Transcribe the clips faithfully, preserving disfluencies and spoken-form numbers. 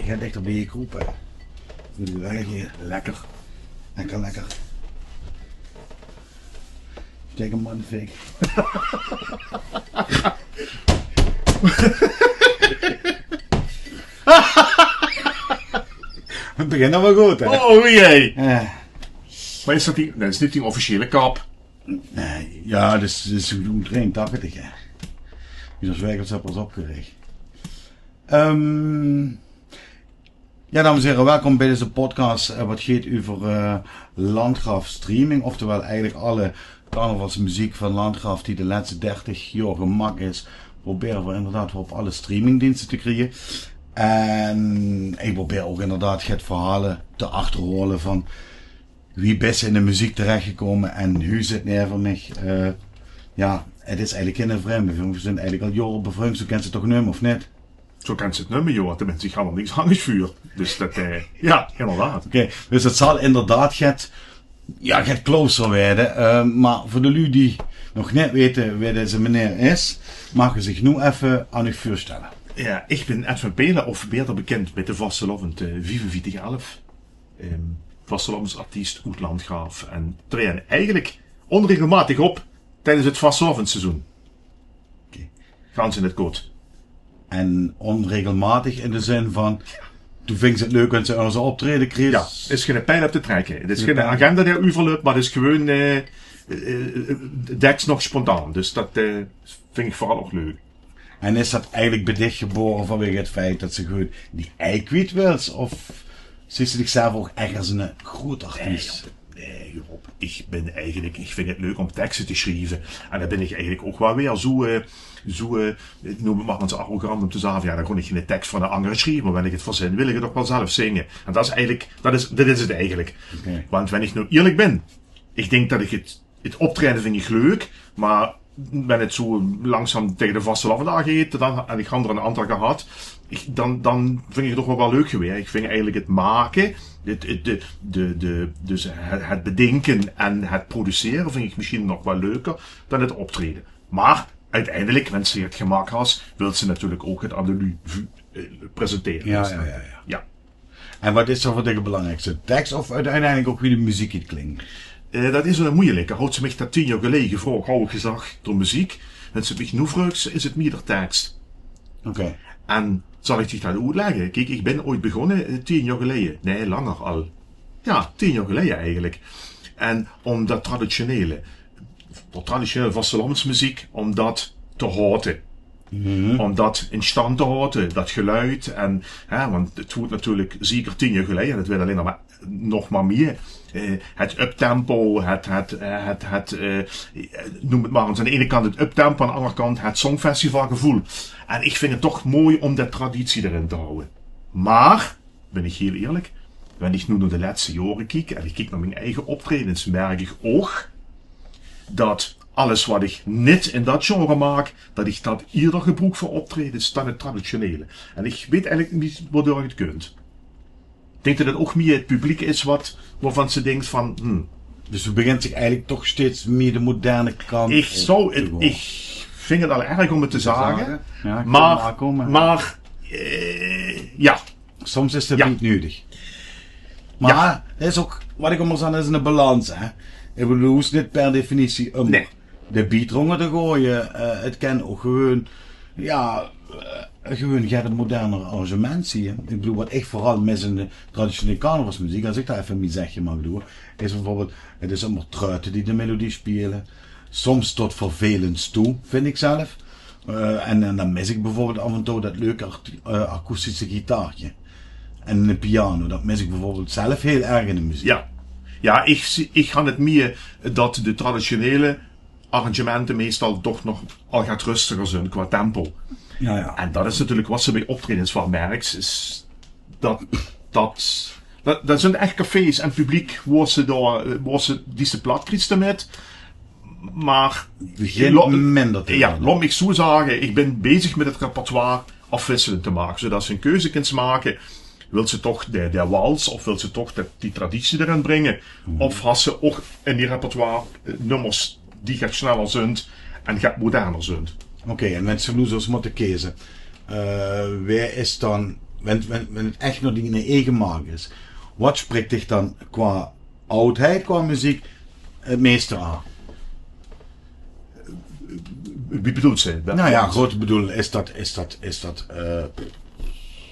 Gaon dichter bie dich kroepe. Lekker. Lekker, lekker. Kiek 'm aan, Fik. Het begint al waal good, hè? Oh, jee. Ja. Maar is dat die, dat is niet die officiële kap. Nee, ja, dus, dus zo'n drieëntachtig, hè. Die is werkelijk zo pas opgericht. Ehm, ja, dames en heren, welkom bij deze podcast, eh, wat geet over, eh, Landgraaf Streaming, oftewel eigenlijk alle carnavalsmuziek van Landgraaf die de laatste dertig jaar gemaakt is, proberen we inderdaad weer op alle streamingdiensten te krijgen. En ik probeer ook inderdaad het verhalen te achterhalen van wie best in de muziek terechtgekomen en hoe zit neer van mij. Eh, ja, het is eigenlijk geen vreemde. We zijn eigenlijk al jaren bevriend, zo kent ze toch nummer, of niet? Zo kent ze het nummer, joh. Tenminste, ik ga er niks anders vuur. Dus dat, eh, ja, inderdaad. Oké, dus het zal inderdaad get, ja, get closer worden. Eh, maar voor de lui die nog niet weten wie deze meneer is, mag hij zich nu even aan u voorstellen. Ja, ik ben Edwin Pelen, of beter bekend met de vastelovend, eh, vijfenveertig elf. Ehm, vastelovensartiest oet Landgraaf. En treed eigenlijk onregelmatig op tijdens het vastelovensseizoen. Oké. Gans in het kort. En onregelmatig in de zin van, toen ving ze het leuk en ze onze optreden kreeg. Ja, is geen pijl op te trekken. Het is geen agenda die overloopt, maar het is gewoon, eh, eh, eh, deks nog spontaan. Dus dat, eh, vind ik vooral ook leuk. En is dat eigenlijk bij dich geboren vanwege het feit dat ze gewoon die ei kwijt wils? Of ziet ze zichzelf ook echt als een groot artiest? Nee, joh. Nee, joh. Ik ben eigenlijk, ik vind het leuk om teksten te schrijven. En dan ben ik eigenlijk ook wel weer zo, eh, zo, eh, ik noem het maar eens arrogant om te zeggen van, ja, dan kan ik geen tekst van een andere schrijven, maar wanneer ik het verzin, wil ik het toch wel zelf zingen. En dat is eigenlijk, dat is, dat is het eigenlijk. Oké. Want wanneer ik nou eerlijk ben, ik denk dat ik het het optreden vind ik leuk, maar wanneer het zo langzaam tegen de vastelovend aangeet, dan, en ik had er een aantal gehad, ik, dan, dan vind ik het toch wel, wel leuk geweest. Ik vind eigenlijk het maken, het, het, de, de, de, dus het, het bedenken en het produceren vind ik misschien nog wel leuker dan het optreden. Maar uiteindelijk, wanneer ze het gemaakt had, wil ze natuurlijk ook het aan de lui, eh, presenteren. Ja, dus ja, dat, ja, ja. Ja. En wat is er voor dich het belangrijkste? Tekst of uiteindelijk ook wie de muziek het klinkt? Eh, dat is een moeilijke. Had ze mich dat tien jaar geleden gevraagd, had ik gezegd, door muziek. En ze mich nu vraagt, is het meer de tekst. Oké. En zal ik dich dat uitleggen? Kijk, ik ben ooit begonnen, eh, tien jaar geleden. Nee, langer al. Ja, tien jaar geleden eigenlijk. En om dat traditionele, dat traditionele vastelovendsmuziek, om dat te houden. Om dat in stand te houden, dat geluid. En, hè, want het hoort natuurlijk zeker tien jaar geleden, en het werd alleen maar, nog maar meer. Eh, het uptempo, het, het, eh, het, het, eh, noem het maar eens. Aan de ene kant het uptempo, aan de andere kant het songfestivalgevoel. En ik vind het toch mooi om de traditie erin te houden. Maar ben ik heel eerlijk, wanneer ik nu naar de laatste jaren kijk en ik kijk naar mijn eigen optredens, merk ik ook dat alles wat ik niet in dat genre maak, dat ik dat eerder gebruik voor optredens dan het traditionele. En ik weet eigenlijk niet waardoor ik het kunt. Ik denk dat het ook meer het publiek is wat, waarvan ze denkt van, hmm. Dus het begint zich eigenlijk toch steeds meer de moderne kant. Ik zou het, ik vind het al erg om het te zeggen, maar, maar, eh, ja, soms is het niet nodig. Maar het is ook, wat ik allemaal zeg, is een balans, hè. Ik bedoel, het is niet per definitie um de beat ronger te gooien. Eh, het kan ook gewoon, ja, eh, gewoon get een moderner arrangement zien. Ik bedoel, wat ik vooral mis in de traditionele carnavalsmuziek, als ik daar even mijn zegje mag doen, is bijvoorbeeld, het is allemaal truiten die de melodie spelen. Soms tot vervelend toe, vind ik zelf. Eh, en, en dan mis ik bijvoorbeeld af en toe dat leuke akoestische gitaartje. En een piano, dat mis ik bijvoorbeeld zelf heel erg in de muziek. Ja, ja, ik, ik ga het meer dat de traditionele arrangementen meestal toch nog al gaat rustiger zijn qua tempo. Ja, ja. En dat is natuurlijk wat ze bij optredens van merkt, is dat, dat, dat, dat zijn echt cafés en publiek waar ze daar, waar ze die ze plat krijgt met. Maar minder te, ja, laat ik zo zeggen, ik ben bezig met het repertoire afwisselend te maken, zodat ze een keuze kunnen maken. Wilt ze toch de, de wals of wilt ze toch de, die traditie erin brengen? Of has ze ook in die repertoire, eh, nummers die gaat sneller zunt en gaat moderner zunt? Oké, en mensen nu zoals moeten kiezen. Eh, wie is dan Wen, wen, wen 't ech nao diene eige mark is, wat sprik dich dan qua aodheid, qua meziek, 't meiste aan? Wie bedoels se? Noe jao, good, ich bedoel, is dat, is dat, is dat, eh,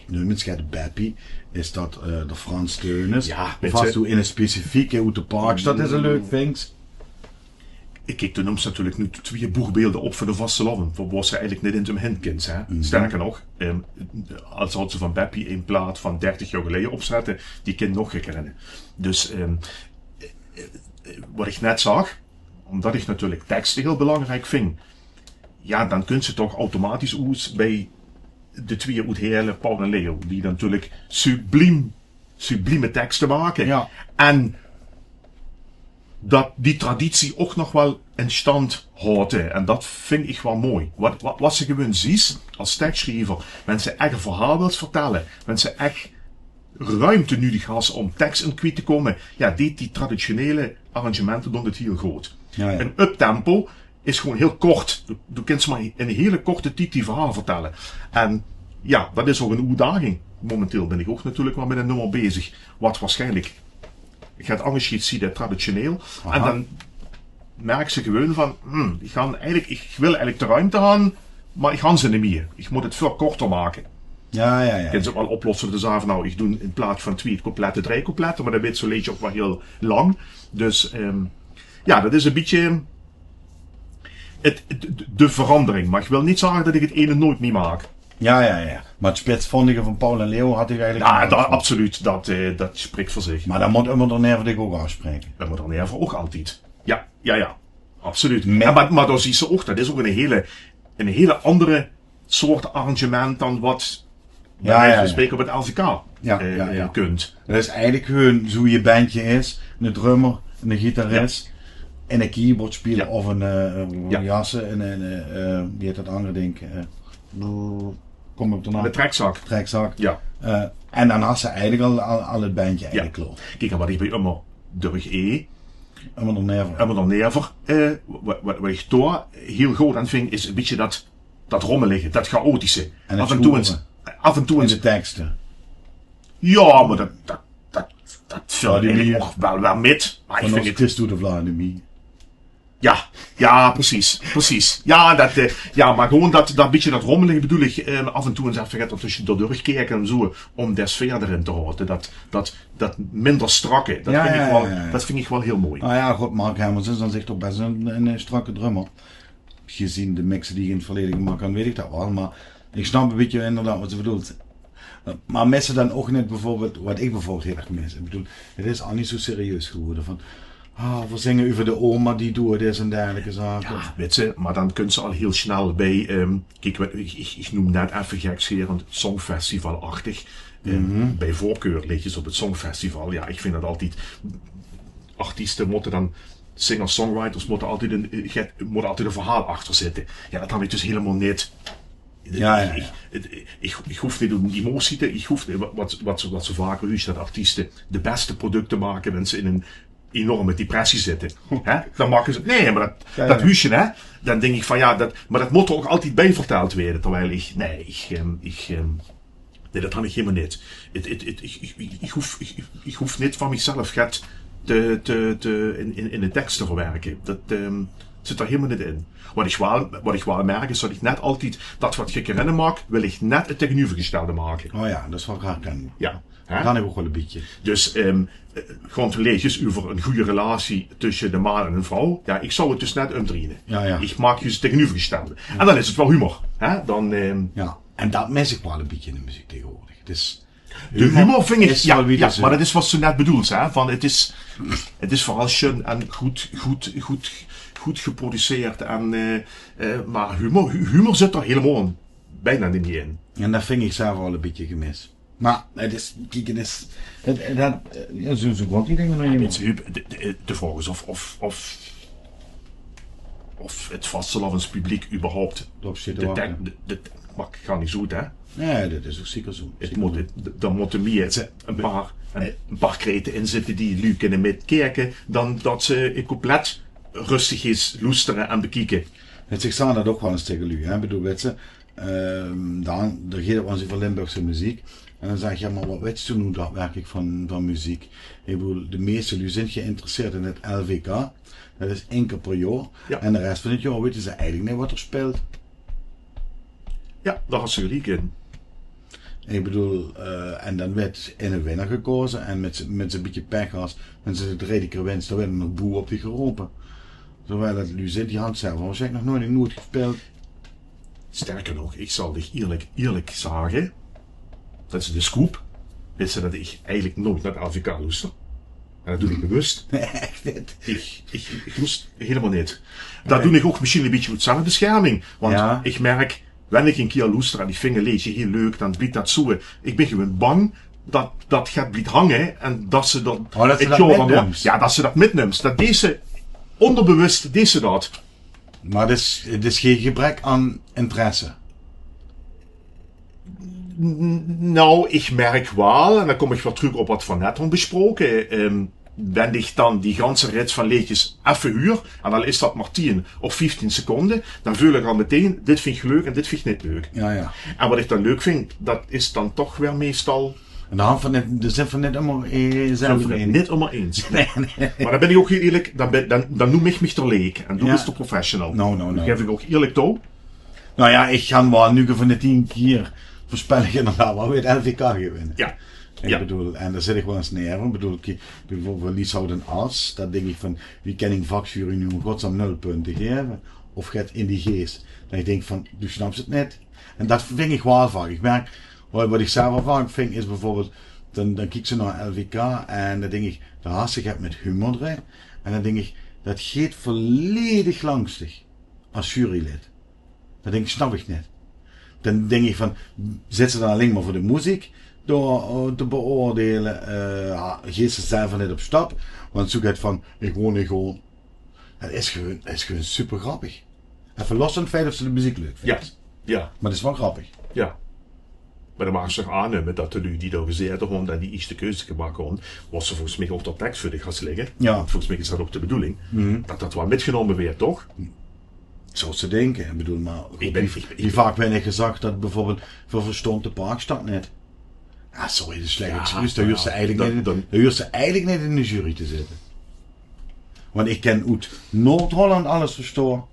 neum ins get, de Beppie? Is dat, eh, de Frans Theunisz? Jao, of has doe 'ne specifieke oet de Parkstad dae se leuk vinjs? Kiek, doe neums natuurlik noe twieë boegbeelde op veur de vastelaovend, wo-, wo-se eigelik neet ins umhaer kins, hè. Sterker nog, ehm, es se van Beppie 'n plaat van dertig jaor geleje opzèts, die kint nog gekker eine. Dus, ehm, eh, eh, wat ich net zag, omdat ich natuurlik tekste hiel belangriek vinj, jao, dan kins se toch automatisch oet bie de twieë oet Heële, Paul en Leo, die natuurlik subliem, sublieme tekste make. Jao. En dat die traditie ouch nog waal in stand haote. En dat vinj ich waal mooi. Wat, wat, wat se gewoon zuus es tekssjriever, wen se ech e verhaol wils vertèlle, wen se ech ruimte nudig has um teks in kwiet te kómme, jao, die, die traditionele arrangemente doon 't hiel good. Jao, jao. En uptempo is gewoon hiel kort. Doe, doe kins mer in 'n hiel korte tied die verhaol vertèlle. En jao, dat is ouch 'n oetdaging. Momenteel bin ich ouch natuurlik mer mit e nummer bezig, wat waarsjienlik get angers geit zeen es traditioneel. Aha. En dan merks se gewoon van, hm, ich han eigelik, ich wil eigelik de ruimte han, mer ich han ze neet mie. Ich mót 't väöl korter make. Jao, jao, jao. Kins se ouch waal oplosse door te zage van, noe, ich doon in plaats van twieë couplette, drie couplette, mer dan weurt zoe'n leedje ouch waal hiel lang. Dus, ehm, jao, dat is e bietje 't, 't, de verandering. Mer ich wil neet zage dat ich 't eine noeit mie maak. Jao, jao, jao. Mer 't spitsvondige van Paul en Leo had ich eigelik... Jao, dat, absoluut. Dat, eh, dat sprik veur zich. Mer dan mót Ummer d'r Neer veur dich ouch aafspreke. Ummer d'r Neer veur ouch altied. Jao, jao, jao. Absoluut. Jao, mer, mer dao zuus se ouch, dat is ouch 'n hiel, 'n hiel anger soort arrangement dan wat, bie wieze van spreke, op 't L V K, eh, kint. Dat is eigelik gewoon zoe e bendje is, 'ne drummer, 'ne gitaris, en 'ne keyboardspeler of 'ne, eh, jasse, en 'ne, eh, wie hèt dat anger dink? Eh, kóm ich d'r noe op? 'Ne trekzak. Trekzak. Jao. Eh, en dan has se eigelik al, al, al 't bendje eigelik klaor. Kiek, en wat ich bie Ummer durch e Ummer d'r Neer veur. Ummer d'r Neer veur, eh, wat, wat, wat ich dao hiel good aan vinj, is e bietje dat, dat rommelige, dat chaotische. En 't sjoere. Aaf en toe ins, aaf en toe ins. In de tekste. Jao, mer dat, dat, dat, dat vèlt eigelik ouch waal, waal mit. Mer ich vinj 't... Vanaaf Christus de Vladimir. Jao, jao, precies, precies. Jao, dat, eh, jao, mer gewoon dat, dat bietje dat rommelige bedoel ich, eh, aaf en toe ins effe get d'r tösje, d'r durch kieke en zoe, um de sfeer d'rin te haote. Dat, dat, dat minder strakke, dat vinj ich waal, dat vinj ich waal hiel mooi. Noe jao, good, Mark Hermans is aan zich toch bès 'ne, 'ne strakke drummer. Gezeen de mixe die ich in 't verleje gemaak han, weit ich dat waal, mer ich snap e bietje inderdaad wat se bedoels. Mer mis se dan ouch neet bieveurbeeld, wat ich bieveurbeeld hiel erg mis. Ich bedoel, 't is al neet zoe serieus gewore van, ah, veer zinge euver de oma die doead is en dergelijke zake. Jao, wits se, mer dan kins se al hiel snel bie, ehm, kiek, wat, ich, ich, ich neum net effe gekscherend songfestivalachtig, ehm, bie voorkeurleedjes op 't songfestival. Jao, ich vinj dat altied, artieste mótte dan, singer-songwriters mótte altied 'n, eh, get, mót altied e verhaol achter zitte. Jao, dat han ich dus hielemaol neet. Jao, jao, jao. Ich, ich, ich, ich hoof neet op 'n emotie te, ich hoof, wat, wat, wat se, wat se vaker huurs, dat artieste de bèste producte make wen ze in 'n enorme depressie zitte. Hè? Dan make ze, nae, mer dat, dat huurs se, hè? Dan dink ich van, jao, dat, mer dat mót d'r ouch altied bie vertèld waere, terwiel ich, nae, ich, ehm, ich, ehm, nae, dat han ich hielemaol neet. 't, 't, 't, ich, ich, ich, ich hoof, ich, ich, ich hoof neet van mich zelf get te, te, te, in, in, in de teks te verwerke. Dat, ehm, zit d'r hielemaol neet in. Wat ich waal, wat ich waal merk is dat ich net altied dat wat ich rinne maak, wil ich net 't tegeneuvergestelde make. O jao, dat is waal herkenbaar. Jao. Hè? Kan ich ouch waal e bietje. Dus, ehm, eh, gewoon leedjes euver 'n gooj relatie tösje de maan en 'n vrouw. Jao, ich zou 't dus net umdrieje. Jao, jao. Ich maak dus 't tegeneuvergestelde. Jao. En dan is 't waal humor. Hè? Dan, ehm, jao. En dat mis ich waal e bietje in de meziek tegenwoordig. 't Is De humor vinj ich, jao, mer dat is wat se net bedoels, hè, van 't is, 't is veural sjun en good, good, good, good geproduceerd en, eh, eh, mer humor, hu-, humor zit d'r hielemaol bienao neet mie in. En dat vinj ich zelf waal e bietje gemis. Mer 't is, kiek, 't is, 't, 't, dat, eh, jao, zoe, zoe kómp die dinger noe neet mie. Wits se, Huub, de, de, de vraog is of, of, of, of 't vastelaovespubliek überhaupt... D'rop zit te wachte. De, de, de, mer ich gaon neet zoe oet, hè. Nae, dat is ouch zeker zoe. 't Zeker mót, zoe. 't, d'r mótte mie e paar, e, e paar krete in zitte die luuj kinne mitkieke, dan dat ze e couplet rustig ins loestere en bekieke. 't Zègk Sander ouch waal ins tege luuj, hè. Ich bedoel, wits se, ehm, dan, d'r geit 't waal ins euver Limburgse meziek. En dan zag ich: "Jao, mer waat weits doe noe daadwerkelik van, van meziek?" Ich bedoel, de meiste luuj zint geïnteresseerd in 't L V K. Det is ein kier per jaor. Jao. En de res van 't jaor weite ze eigelik neet waat d'r speelt. Jao, dao has se geliek in. Ich bedoel, eh, en dan weurt eine winnaar gekaoze en mits se, mits se e bietje pech has, en se de drejde kier wins, dan weurt d'r nog boe op dich gerope. Terwiel det luuj zint, die hant zelf waorsjienlik nog noeit in Noord gespeeld. Sterker nog, ich zal dich ierlik, ierlik zage, det is de scoop, wits se det ich eigelik noeit nao 't L V K loester. En det doon ich bewust. Nae, ech neet. Ich, ich, ich loester hielemaol neet. Det doon ich ouch mesjien e bietje oet zelfbescherming. Want Jao. Ich merk, wen ich ein kier loester en ich vinj e leedje hiel leuk, dan blief det zoe. Ich bin gewoon bang det, det 't blief hange en det se det Oh, det se det mitnums. Jao, det se det mitnums. Det deis se óngerbewust, deis se det. Mer 't is, 't is gei gebrek aan interesse. N-, nou, ich merk waal, en dan kóm ich weer trök op waat v'r net hant besproke, ehm, wen ich dan die ganse rits van leedjes effe huur, en al is det mer tien of vieftien seconde, dan veul ich al meteen, dit vinj ich leuk en dit vinj ich neet leuk. Jao, jao. En waat ich dan leuk vinj, det is dan toch weer meistal... En dao hant v'r 't neet, dao zint v'r 't neet ummer, eh, zelf Zint v'r 't in. Neet ummer ins. Nae, nae. Mer dan bin ich ouch hiel ierlik, dan, bin, dan, dan neum ich mich d'r leek. En doe bis d'r professional. No, no, no. Dao gaef ich ouch ierlik toe. Nou jao, ich gaon waal nege van de tien kier, veurspel ich inderdaad waal wae 't L V K geit winne. Jao. Ich bedoel, en dao zit ich waal ins neer. Ich bedoel, kie-, beveurbeeld Lieshout en Ass, dan dink ich van, wie kan ein vakjury noe in godsnaam nul punte gaeve? Of get in die geis. Det ich dink van, doe snaps 't neet. En det vinj ich waal vaak. Ich merk, waat, waat ich zelf waal vaak vinj, is beveurbeeld, dan, dan kieks se nao L V K en dan dink ich, dao has se get mit humor d'rin. En dan dink ich, det geit volledig langs dich. As jurylid. Det dink, snap ich neet. Dan dink ich van, zits se dan allein mer veur de meziek dao, eh, te beoordeile? Eh, geis se zelf neet op stap? Want zoe get van, ich wol neet gewoon. 't Is gewoon, 't is gewoon super grappig. Effe los van 't feit of se de meziek leuk vinjs. Jao, jao. Mer 't is waal grappig. Jao. Mer dan maags se toch aannumme det de luuj die dao gezaete hant en die ieësjte keuze gemaak hant, wo se volges mich ouch de teks veur dich has ligke. Jao. Want volges mich is det ouch de bedoeling. Det det waal mitgenómme weurt, toch? Zouws se dinke. Ich bedoel, mer good, Ich bin, wie, ich bin, wie vaak wen ich gezag det beveurbeeld, v'r verstaon de Parkstad neet. Ah, sorry, det is slech excuus. Dao huurs se eigelik neet, dao huurs se eigelik neet in de jury te zitte. Want ich kan oet Noord-Holland alles verstaon.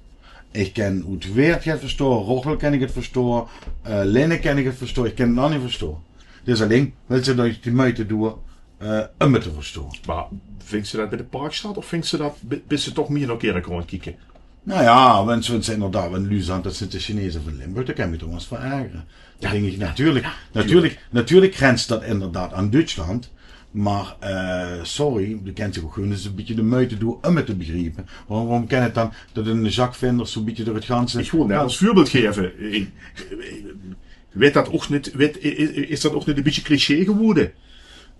Ich kan oet Weert 't verstaon, Roggel kan ich 't verstaon, eh, Linne kan ich 't verstaon, ich kan 't nog neet verstaon. Dus allein wils se det de meite doon, eh, um 't te verstaon. Mer vinjs se det bie de Parkstad of vinjs se det, bi-, bis se toch mieër nao Kirchroa aan 't kieke? Nou jao, wens, wens inderdaad, wen luuj zant, det zint de Chineze van Limburg, dao kan ich mich toch waal ins veur ergere. Dan dink ich, natuurlik, natuurlik, natuurlik grens det inderdaad aan Duitsland. Mer, eh, sorry, doe kans ouch gewoon ins e bietje de meite doon um 't te begriepe. Waorum, waorum kan 't dan det eine Jacques Vinders zoe'n bietje door 't ganse... Ich wol net es veurbeeld gaeve. Ich, ich, weurt det ouch neet, weurt, i-, i-, is det ouch neet e bietje cliché gewore?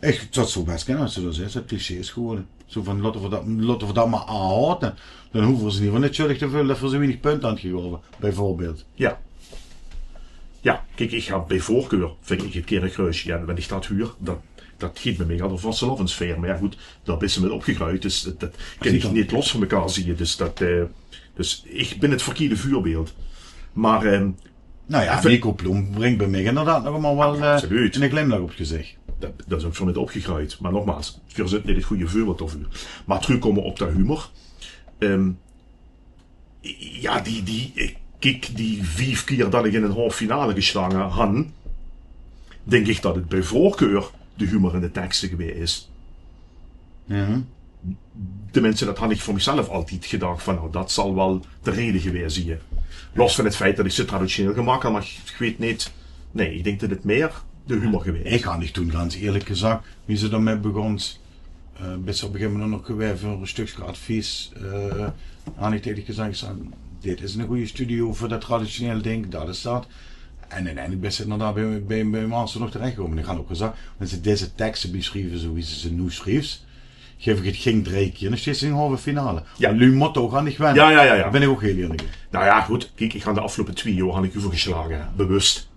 Ich, det zów bès kinne, es se det zègks, det 't cliché is gewore. Zoe van, laote v'r det, laote v'r det mer aanhaoje. Dan hove v'r ós in eder geval neet sjuldig te veule det v'r zoe wienig punte hant gegaeve, beveurbeeld. Jao. Jao, kiek, ich höb bie veurkeur, vinj ich 't Kirchroa, jao, wen ich det huur, det, det geit bie mich al de vastelaovessfeer. Mer jao, good, dao bis se mit opgegreujd, dus det, det kin ich neet los van mekaar zeen. Dus det, eh, dus ich bin 't verkierde veurbeeld. Mer, ehm, Nou jao, Nico Ploem bringk bie mich inderdaad nog ummer waal, eh, 'ne glimlach op 't gezich. Absoluut. Det, det is ouch veur mich opgegreujd. Mer nogmaals, veer zint neet 't gooj veurbeeld daoveur. Mer trökkómme op de humor. Ehm, jao, die, die, eh, kiek, die vief kier det ich in ein halve finale gestange han, dink ich det 't bie veurkeur de humor in de tekste gewaes is. Tenminste, det han ich veur mich zelf altied gedach van, nou, det zal waal de raeje gewaes zeen. Los van 't feit det ich ze traditioneel gemaak han, mer ich, ich weit neet. Nae, ich dink det 't mieër de humor gewaes is. Ich han dich toen, gans ierlik gezag, wie se dao mit begóns, eh, bis se op e gegaeve moment nog gewaes veur e stökske advies, eh, han ich taenge dich gezag, ich zag, dit is 'ne gooje studio veur det traditioneel dink, det is det. En oeteindelik bis se inderdaad bie, bie, bie Master nog terech gekómme. En ich han ouch gezag, wens se dees tekste besjriefs zoe wie se ze noe sjriefs, gaef ich 't gein drei kier, dan steis se in de halve finale. Jao. Luuj mótte ouch aan dich wenne. Jao, jao, jao, jao. Dao bin ich ouch hiel ierlik in. Nou jao, good. Kiek, ich han de aafgeloupe twieë jaor han ich euvergeslage, bewus.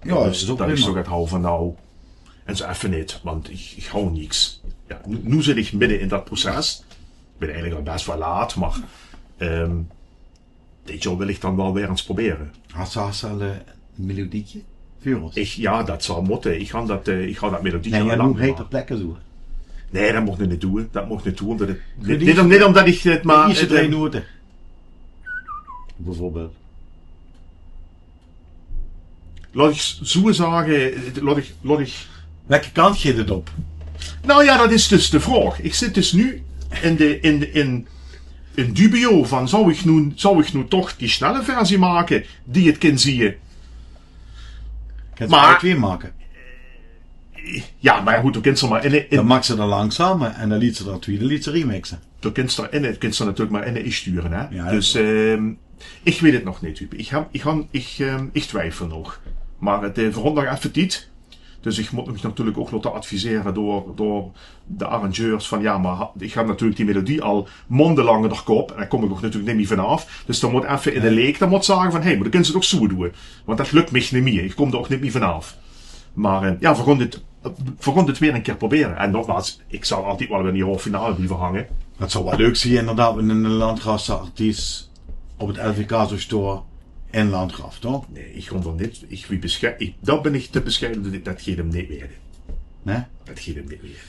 Jao, det is ouch prima. Det ich zoe get haw van, nou, en zoe effe neet, want ich, ich haw niks. Jao, noe, noe zit ich midde in det proces. Ich bin eigelik al bès waal laat, mer, ehm, dit jaor wil ich dan waal weer ins probere. Has se, has se al e melodietje? Veur ós. Ich, jao, dat zal mótte. Ich gaon dat, eh, ich gaon dat melodie... Nae, jao, noe heet ter plekke zoe. Nae, dat moch ich neet doon. Dat moch ich neet doon, ómdat 't... Neet, neet ómdat ich 't mer... Ierste drei note. Bieveurbeeld. Laot ich zoe zage, laot ich, laot ich... Welke kant geit 't op? Noe jao, dat is dus de vraog. Ich zit dus noe in de, in, in, in dubio van, zou ich noe, zou ich noe toch die snelle versie make, die 't kin zieë? Kins se mer twieë make. Jao, mer good, doe kins d'r mer in, in... Dan maaks se de langzame en dan liets se de twieëde, liets se remixe. Doe kins d'r in, kins d'r natuurlik mer in insture, hè. Jao, dus, ehm, ich weit 't nog neet, Huub. Ich han, ich han, ich, ehm, ich twiefel nog. Mer 't, eh, v'r hant nog effe tied. Dus ich mót mich natuurlik ouch laote advisere door, door de arrangeurs van, jao, mer ha-, ich han natuurlik die melodie al maondelang in de kop en dao kóm ich ouch natuurlik neet mie vanaaf. Dus dan mót effe in de leek, dan mót zage van, hé, mer dan kins se 't ouch zoe doon. Want dat lök mich neet mie. Ich kóm d'r ouch neet mie vanaaf. Mer, eh, jao, v'r gaon dit, v'r gaon dit weer ein kier probere. En nogmaals, ich zal altied waal in die halve finale blieve hange. Dat zou waal leuk zieë, inderdaad, mit eine Landgraafse artiest op 't L V K zou stoon in Landgraaf, toch? Nae, ich gaon d'r neet, ich, wie besjei-, ich, dao bin ich te besjeie, dat, dat geit 'm neet waere. Nae? Dat geit 'm neet waere.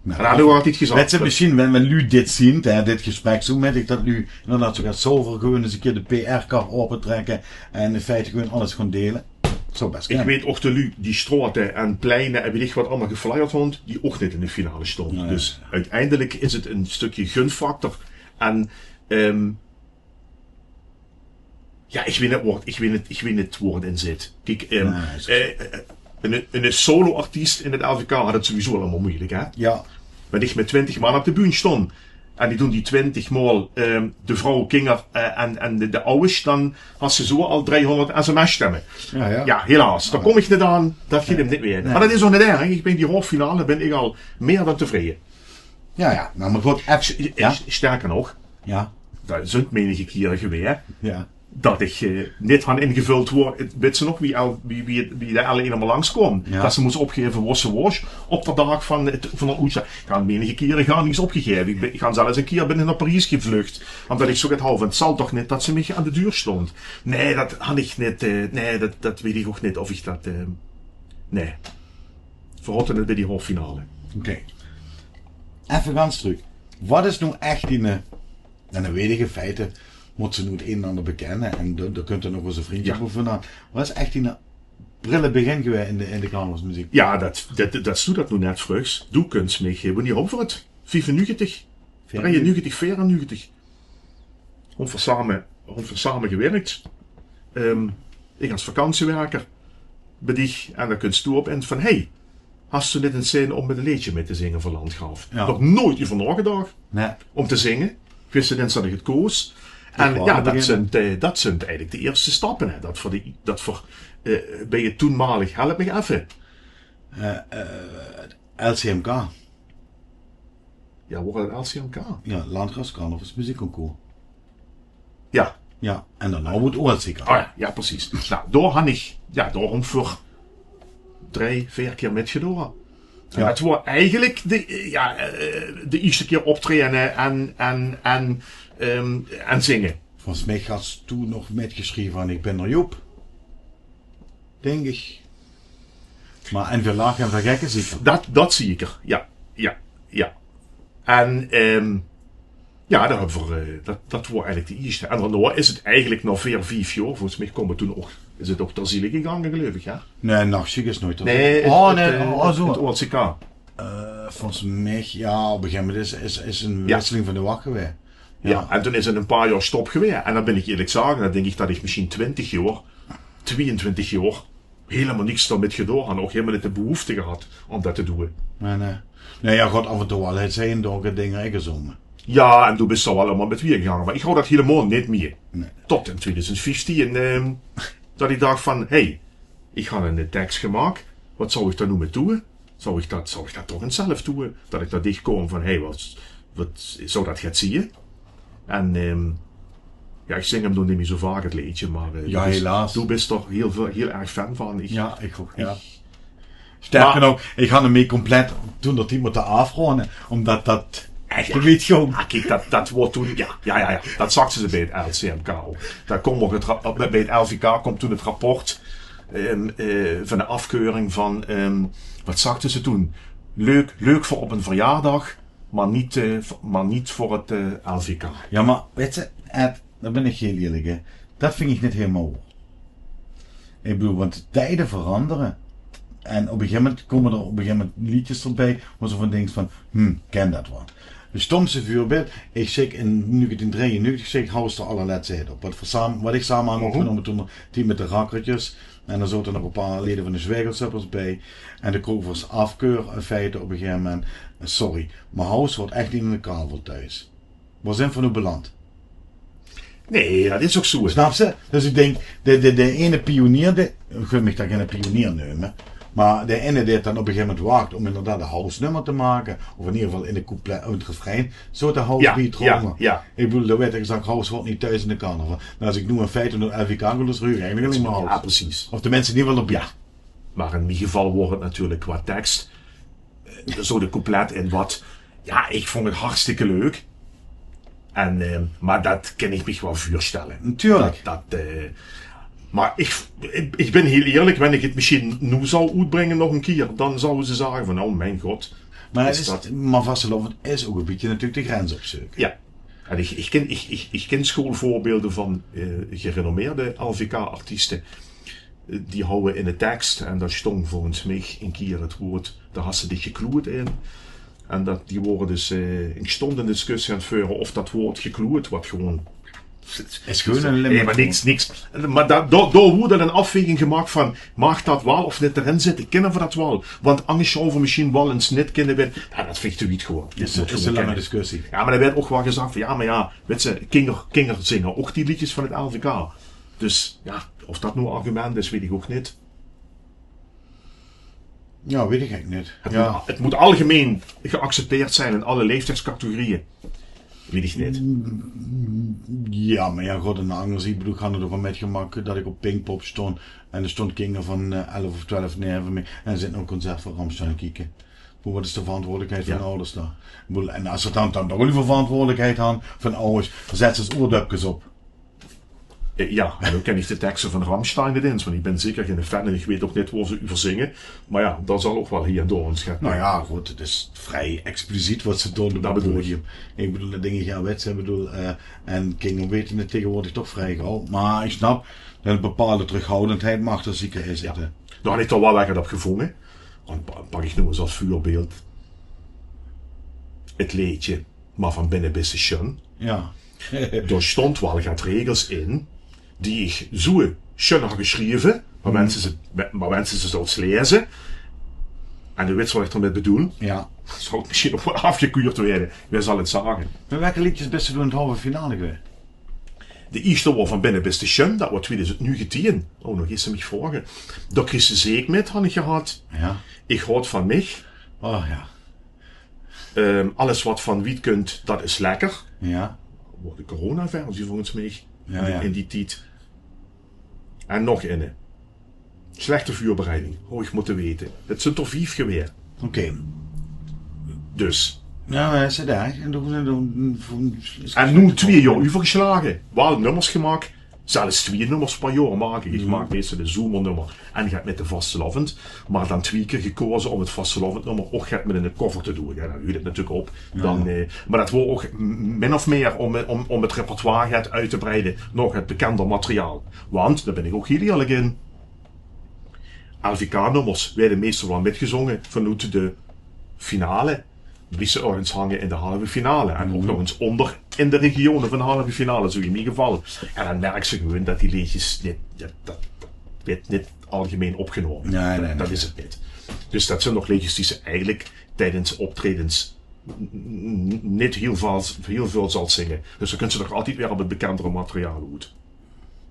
Noe, mer dat höb ich altied gezag. Wèts se, mesjien, wen, wen luuj dit zeen, hè, dit gesprek, zoe mit ich dat luuj inderdaad zoe get zoe veur gewoon ins ein kier de P R-kar aopetrèkke en in feite gewoon alles gaon deile. Zou bès kinne. Ich weit ouch de luuj die straote en pleine en weit ich waat allemaol geflyerd hant, die ouch neet in de finale stónge. Nae. Dus oeteindelik is 't ein stökske gunfactor. En, ehm, jao, ich weit neet wo 't, ich weit neet, ich weit neet wo 't in zit. Kiek, ehm, eh, eh, ein, ein solo-artiest in 't L V K haet 't sowieso allemaol meujelik, hè? Jao. Wen ich mit twintig man op de bühne stóng en ich doon die twintig maol, ehm, de vrouw, kinger, eh, en, en de, de awwers, dan has se zoe al driehóngerd sms-sjtemme. Jao, jao. Jao, helaas. Dao kóm ich neet aan. Dat geit 'm neet waere. Nae. Mer dat is ouch neet erg. Ich bin die halve finale bin ich al mieë dan tevreje. Jao, jao. Noe, mer good, effe, jao? Sterker nog, jao, dao zunt menige kiere gewaes, jao, dat ich, eh, neet han ingevöld woor, wèts se nog, wie, wie, wie, wie de L één allemaol langs kaom. Jao. Dat se mós opgaeve wos se woors op d'r daag van 't, van d'r oetzending. Ich han menige kiere gaar niks opgegaeve. Ich bin, ich han zelfs ein kier bin ich nao Paries gevluch, ómdat ich zoe get haw van, 't zal toch neet dat ze mich aan de deur stónge. Nae, dat han ich neet, eh, nae, dat, dat weit ich ouch neet of ich dat, eh, nae. V'r haoje 't bie die halve finale. Oké. Effe gans trök. Waat is noe ech dien, eh, en dan weit ich in feite, mót se noe 't ein en anger bekènne en dao, dao kint d'r nog ós ein vrundje, jao, euver aan. Waat is ech dien prille begin gewaes in de, in de carnavalsmeziek? Jao, dat, dat, dat is noe, dat noe net vreugs. Doe kóns mich, eh, wannieër waor 't? Viefennegentig? Drieënnegentig, veerennegentig. Hant v'r same, hant v'r same gewirk. Ehm, ich es vakantiewerker bie dich en dan kums doe op ins van: "Hey, has doe neet ins zin óm mit ein leedje mit te zinge veur Landgraaf?" Jao. Nog noeats euver naogedach. Nae. Óm te zinge. Wis neet ins dat ich 't kós. En jao, dat zunt, eh, dat zunt eigelik de ierste stappe, hè. Dat veur de, dat veur, eh, bie 't toenmalig, help mich effe. Eh, eh, L C M K. Jao, waor 't L C M K? Jao, Landgraafs Carnavals Muziekconcours. Jao. Jao, en daonao woort 't O L C K. Oh jao, jao, precies. Noe, dao han ich, jao, dao han ich veur drei, veer kier mitgedoon. En jao, dat woor eigelik de, jao, eh, de ierste kier optraeje en, en, en, ehm, en zinge. Volges mich has doe nog mitgesjreve aan Ich bin d'r Joep. Dink ich. Mer En veer lache en veer gekke zeker. Dat, dat zeker, jao. Jao, jao. En, ehm, jao, dao höbbe v'r, eh, dat, dat woor eigelik de ierste. En daonao is 't eigelik nao veer, vief jaor, volges mich kómme v'r toen ouch, is 't ouch ter ziele gegange, geleuf ich, jao? Nae, Nachziek is noeats ter ziele. Nae, 't, oh, nae, 't, eh, oh, zoe. 't O L C K. Eh, volges mich, jao, op ein gegaeve moment is, is, is ein wisseling van de wach gewaes. Jao, en toen is 't ein paar jaor stop gewaes. En dan bin ich ierlik zage, dan dink ich dat ich mesjien twintig jaor, twieëntwintig jaor, hielemaol niks d'rmit gedoon han. Ouch hielemaol neet de behoefte gehad óm dat te doon. Nae, nae. Nae, jao, god, aaf en toe waal, haet zie ein dörke dinger ingezónge. Jao, en doe bis d'r waal allemaol mit wiejer gegange. Mer ich haw dat hielemaol neet mie. Nae. Tot in twieëdoezend vieftieën, ehm, dat ich dach van: hey, ich han eine teks gemaak. Waat zou ich dao noe mit doon? Zou ich dat, zou ich dat toch ins zelf doon? Dat ich dao dich kaom van: hey, waat, waat zou dat get zieë? En, ehm, jao, ich zing 'm nog neet mie zoe vaak, 't leedje, mer, eh, jao, doe bis, helaas, doe bis d'r hiel väöl, hiel erg fan van. Ich, jao, ich ouch, jao. Ich, sterker nog, ich han 'm mie compleet toen d'r tied mótte aafrónde, ómdat dat ech neet góng. Jao, kiek, dat, dat woor toen, jao, jao, jao, jao. Dat zagte ze bie 't L C M K ouch. Dao kaom ouch 't ra-, bie 't L V K kaom toen 't rapport ehm, eh, van de afkeuring van, ehm, wat zagte ze toen? Leuk, leuk voor op een verjaardag, maar niet, eh, v-, maar niet voor het, eh, L V K. Ja, maar wèt ze, Ed, dao bin ich hiel ierlik in. Det vinj ich neet hielemaol waor. Ich bedoel, want de tieje verangere. En op ein gegaeve moment kómme d'r op ein gegaeve moment leedjes d'rbie, wo se van dinks van, hm, kin det waal? 't Stómste veurbeeld, ich zègk in negentien drieënnegentig, zègk ich, haw ich d'r allerlètste hit op. Wat v'r same, wat ich same aan opgenómme toen, die mit de Rakkertjes. En d'r zote nog ein paar lede van de Zwaegelsuppers bie. En de kroeg waas afkeur in feite op ein gegaeve moment. Sorry, mer House hoort ech neet in de carnaval thoes. Wo zeen v'r noe beland? Nae, det is ouch zoe. Snaps se? Dus ich dink, de, de, de eine pionier, de, ich wil mich dao geine pionier neume, mer de eine dae 't dan op ein gegaeve moment waag óm inderdaad ein house-nummer te make, of in eder geval in de couplet, in 't refrein, zoe de house beat rónge. Ich bedoel, dao woort gezag, house hoort neet thoes in de carnaval. Mer es ich noe in feite nao L V K gaon, dan huur ich eigelik allein mer house. Ja, precies. Of de minse die waal d'rbie. Ja. Mer in mien geval waor 't natuurlik qua teks, eh, zoe de couplet in wat, ja, ich vónj 't hartstikke leuk. En, eh, mer det kin ich mich waal veurstelle. Natuurlik. Det, det, eh, mer ich, ich, ich bin hiel ierlik, wen ich 't mesjien noe zou oetbringe nog ein kier, dan zouwe ze zage van, oh mien god. Mer 't is, mer vastelaovend is ouch ein bietje natuurlik de grens opzeuke. Ja. En ich, ich kin, ich, ich, ich kin schoolveurbeelde van, eh, gerenommeerde L V K-artieste. Eh, die hawwe in de teks, en dao stóng volges mich ein kier 't waord, dao has se dich gekloeëd in. En det, die wore dus, eh, in stond ein discussie aan 't veure of det waord gekloeëd, wat gewoon is gewoon ein limit. Nae, mer niks, niks. Mer dao, dao, dao woort dan ein afwaeging gemaak van, maag det waal of neet d'rin zitte, kinne v'r det waal? Want angers zouwe v'r mesjien waal ins neet kinne win-, ja, det vinj ich te wied gewoon. Is ein lange discussie. Ja, mer d'r woort ouch waal gezag van, ja, mer ja, wèt se, kinger, kinger zinge ouch die leedjes van 't L V K. Dus ja, of det noe ein argument is, weit ich ouch neet. Ja, weit ich eigelik neet. 't Ja. Mót, 't mót algemein geaccepteerd zeen in alle laeftiedscategorieë. Weit ich neet. Mm, ja, mer ja, god, aan de anger zied, ich bedoel, ich han 't ouch al mitgemaak det ich op Pinkpop stóng en d'r stónge kinger van, eh, elf of twelf neve mich en zeen nao ein concert van Rammstein kieke. Boe, wat is de verantwoordelikheid van ouders dao? Ich bedoel, en es ze dan, dan toch waal verantwoordelikheid han van ouders, zèt ze ins oordöpkes op. Eh, ja, en noe kin ich de tekste van Rammstein neet ins, want ich bin zeker geine fan en ich weit ouch neet wo ze euver zinge. Mer ja, det zal ouch waal hie en dao ins get. Nou ja, good, 't is vrie expliciet wat ze doon op 't podium. Ich bedoel, det dink ich, ja, wèt se, ich bedoel, eh, en kinger weite 't taegewoordig toch vrie gauw. Mer ich snap det ein bepaalde terughoudendheid maag d'r zeker in zitte. Dao han ich toch waal get op gevónje. En pa-, pak ich noe ins es veurbeeld 't leedje Mer van binne bis se sjun. Ja. Dao stónge waal get regels in die ich zoe sjun han gesjreve, mer wen se ze, mer wen se ze zouws laeze, en doe wits wat ich d'rmit bedoel, ja, zouw 't mesjien nog waal aafgekuurd waere. Wae zal 't zage? Mer welke leedjes bis se doe in 't halve finale gewaes? De ierste waor Van binne bis se sjun, det waor twieëdoezend negentien. Oh, noe geis se mich vraoge. Dao kriegs se zeik mit, han ich gehad. Ja. Ich haoj van mich. Oh ja. Ehm, alles wat van wied kunt, dat is lekker. Ja. Waor de coronaversie volges mich. Ja, in die, ja, in die tied. En nog inne. Slechte veurbereiding, haoj ich mótte weite. 't Zunt d'r vief gewaes. Oké. Dus. Ja, mer is 't dao? En doe, doe, doe, en noe twieë jaor euvergeslage. Waal nummers gemaak. Zelfs twieë nummers per jaor maak ich. Ich maak meistal de zomernummer en get mit de vastelaovend. Mer dan twieë kier gekoze óm 't vastelaovendnummer ouch get mit in de koffer te doon. Ja, dan huurt 't natuurlik op. Ja. Dan, eh, mer dat waor ouch m-, min of mier óm, óm, óm 't repertoire get oet te breide nao get bekender materiaal. Want, dao bin ich ouch hiel ierlik in, L V K-nummers waere meistal waal mitgezónge vanoet de finale. Blief ze örges hange in de halve finale. En ouch nog ins ónger in de regione van de halve finale, zoe in mien geval. En dan merks se gewoon dat die leedjes neet, dat, dat, dat weurt neet algemein opgenómme. Nae, nae, nae. Dat is 't neet. Dus dat zint nog leedjes die ze eigelik tiedes optraejes n-, n-, neet hiel väöl, hiel väöl zals zinge. Dus dan kóns se nog altied weer op 't bekendere materiaal oet.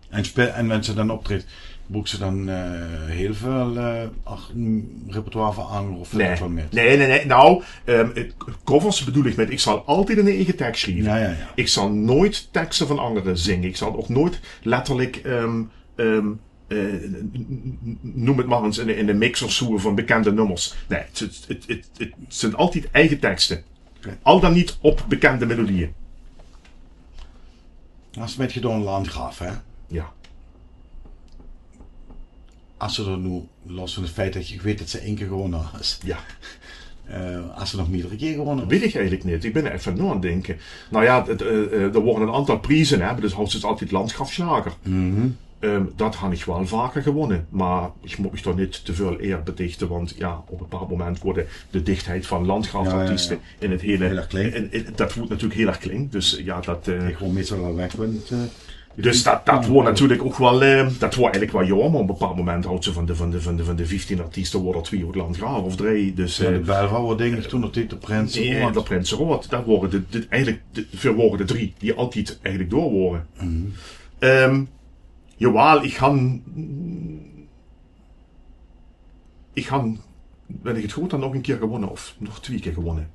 En spe-, en wen ze dan optraeje, boeks se dan, eh, hiel väöl, eh, ach, mm, repertoire van anger of... Nae. Nae, nae, nae. Nou, ehm, eh, covers bedoel ich mit, ich zal altied ein eige teks sjrieve. Ja, ja, ja. Ich zal noeats tekste van angere zinge. Ich zal ouch noeats letterlik, ehm, ehm, eh, n-, n-, n-, neum 't mer ins, in de, in de mix of zoe van bekende nummers. Nae, 't, 't, 't, 't zint altied eige tekste. Oké. Al dan neet op bekende melodieë. Has se mitgedaon Landgraaf, hè? Ja. As se d'r noe, los van 't feit det ich weit det se ein kier gewónne has. Ja. Eh, as se nog mierdere kier gewónne has. Weit ich eigelik neet. Ich bin effe aan 't naodinke. Nou ja, 't, eh, eh, d'r wore ein aantal prieze, hè. Dus hauts se altied Landgraaf Schlager. Ehm, det han ich waal vaker gewónne. Mer ich mót mich dao neet te väöl eer betichte, want ja, op ein bepaald moment woort de dichtheid van Landgraaf-artieste in 't hele, in, in, det woort natuurlik hiel erg klein. Dus ja, det, eh, ich wol meestal al weg, want, eh, Dus det, det woor natuurlik ouch waal, eh, det woor eigelik waal jaomer. Op ein bepaald moment hauts se van de, van de, van de, van de vieftien artieste woor d'r twieë oet Landgraaf of drie. Dus, ja, eh, de Belva woor, dink ich, toen nog de Prinseroad. Ja, de Prinseroad. Det wore de, de, eigelik de, veer wore de drie die altied eigelik door wore. Ehm, jawaal, ich han Ich han, wen ich 't good han, nog ein kier gewónne of nog twieë kier gewónne,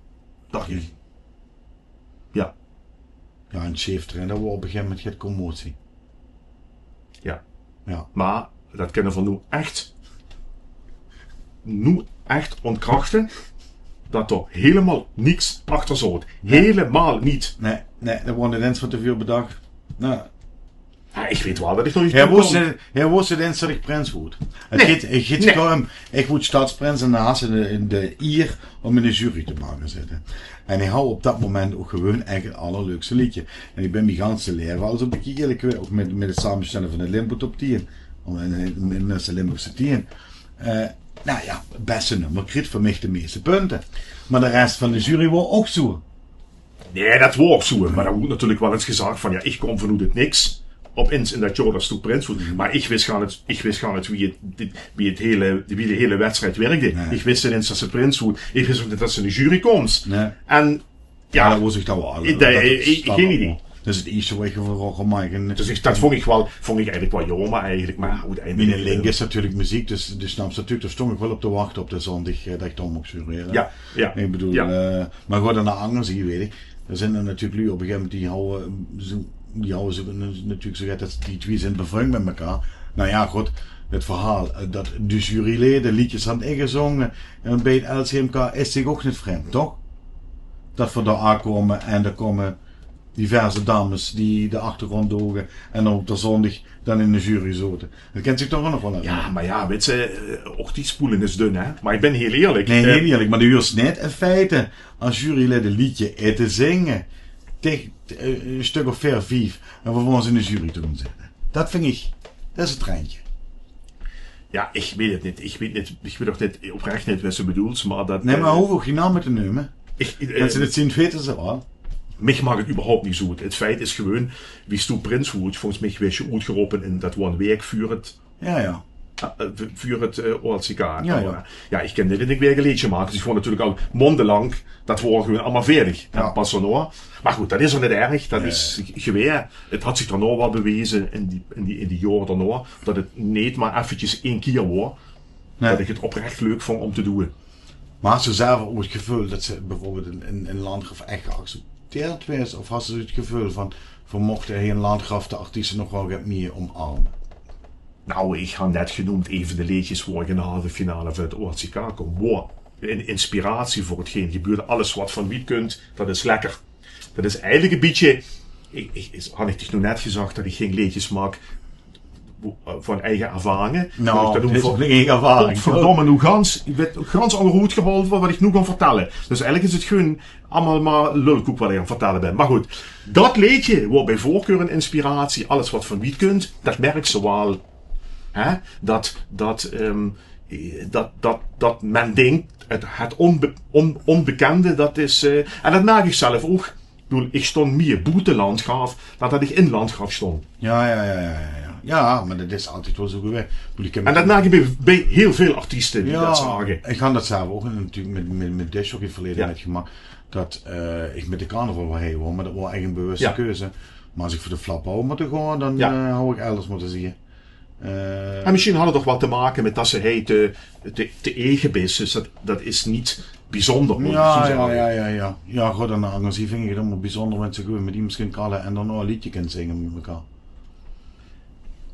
dach ich. Ja. Ja, en Sjeef Train, det woor op ein gegaeve moment get commotie. Ja. Ja. Mer det kinne veer noe ech, noe ech óntkrachte, det d'r hielemaol niks achter zaot. Nae. Hielemaol neet. Nae, nae, det woor neet ins van te väöl bedach. Nou, Ja, ich weit waal det ich nog neet... Hae wis, hae wis neet ins det ich prins woort. Hae geit, hae geit kaum, ich woort stadsprins en hae haw de, de ier óm in de jury te moge zitte. En hae haw op det moment ouch gewoon eigelik 't allerleukste leedje. En ich bin mien ganse laeve al zo'n bietje, ierlik gezag, ouch mit, mit 't samestelle van de Limburg Top tien. Óm in, in, in de Limburgse tien. Eh, nou ja, 't bèste nummer kriet van mich de meiste punte. Mer de res van de jury woor ouch zoe. Nae, det woor ouch zoe. Mer d'r woort natuurlik waal ins gezag van, ja, ich kaom vanoet 't niks op ins in det jaor det se prins woort. Mer ich wis gaar neet, ich wis gaar neet wie 't, wie 't hele, wie de hele wedstrijd wirkde. Nae. Ich wis neet ins det se prins woort. Ich wis ouch neet det se in de jury kaoms. Nae. En ja, det wis ich dan waal. Ich, ich, ich, gein idee. Det is 't ierste waat ich van Rocco Mike... Dus ich, det vónj ich waal, vónj ich eigelik waal jaomer eigelik, mer oeteindelik... Mien link is natuurlik meziek, dus, dus dan natuurlik, dao stóng ich waal op te wachte op de zóndig, eh, det ich dan moch jurere. Ja, ja. Ich bedoel, eh, mer good, aan de anger zie, weit ich, d'r zeen d'r natuurlik luuj op ein gegaeve moment die hawwe, zoe, die hawwe zoe natuurlik zoe get det die twieë zeen bevrind mit mekaar. Nou ja, good, 't verhaol, eh, det de jurylede leedjes hant ingezónge en bie 't L C M K is zich ouch neet vreemd, toch? Det veer dao aankómme en d'r kómme diverse dames die de achtergróndj doge en dan op de zóndig dan in de jury zote. Det kènt zich toch ouch nog waal. Ja, mer ja, wits se, eh, ouch die spoeling is dun, hè? Mer ich bin hiel ierlik. Nae, hiel ierlik, mer doe huurs neet in feite es jurylid e leedje in te zinge. Tege, eh, e stök of veer, vief. En vervolges in de jury te gaon zitte. Det vinj ich, det is 't randje. Ja, ich weit 't neet. Ich weit neet, ich weit ouch neet, oprech neet waat se bedoels, mer det... Nae, mer hoof ouch gein naome te neume. Ich, eh, kins se det zeen, wete ze waal. Mich maak 't überhaupt niks oet. 't Feit is gewoon, wie se prins woorts, volges mich woors se oetgerope in, det woor 'n waek veur 't, ja, ja, eh, veur 't, eh, O L C K. Ja, ja. Mer ja, ich kin neet in ein waek e leedje make. Dus ich woor natuurlik al maondelank, det woor gewoon allemaol veerdig. Ja. En pas dao nao. Mer good, det is ouch neet erg. Det is gewaes. 't Haw zich dao nao waal beweze in die, in die, in die jaore dao nao, det 't neet mer effekes ein kier woor. Nae. Det ich 't oprech leuk vónj óm te doon. Mer has se zelf ouch 't geveul det se bieveurbeeld in, in, in Landgraaf ech geaccepteerd waers? Of has se 't geveul van, veer mochte hie in Landgraaf de artieste nog waal get mieë omarme? Nou, ich han net geneump ein van de leedjes woe ich in de halve finale van 't O L C K kaom. Woe, ein inspiratie veur 't gein gebeurde. Alles waat van wied kump, det is lekker. Det is eigelik e bietje, ich, ich, is, han ich dich noe net gezag det ich gein leedjes maak, eh, van eige ervaringe? Nou, det is ouch eige ervaring. Godverdomme, noe gans, ich waer gans ónger hood gehaold van waat ich noe gaon vertèlle. Dus eigelik is 't gewoon allemaol mer lulkoek waat ich aan 't vertèlle bin. Mer good, det leedje woor bie veurkeur ein inspiratie. Alles waat van wied kump, det merks se waal. Hè? Det, det, ehm, det, det, det me dink, 't, 't ónbe-, ón-, ónbekènde, det is, eh, en det merk ich zelf ouch. Ich bedoel, ich stóng mieë boete Landgraaf dan det ich in Landgraaf stóng. Ja, ja, ja, ja, ja, ja. Ja, mer det is altied waal zoe gewaes. Ich bedoel, ich höb... En det merk ich bie, bie hiel väöl artieste die det zage. Ich han det zelf ouch natuurlik mit, mit, mit discjockey verleje mitgemaak. Det, eh, ich mit de carnaval waal hie woor, mer det woor ech ein bewuste keuze. Mer es ich veur de flap haw mótte gaon, dan, eh, haw ich elders mótte zeen. Eh, en mesjien haw 't toch waal te make mit det se hie te, te, te eige bis. Dus det, det is neet biezónder, mót ich zoe zage. Ja, ja, ja, ja. Ja, good, aan de anger zie vinj ich 't allemaol biezónder wen se gewoon mit iemes kins kalle en dan ouch e leedje kins zinge mit mekaar.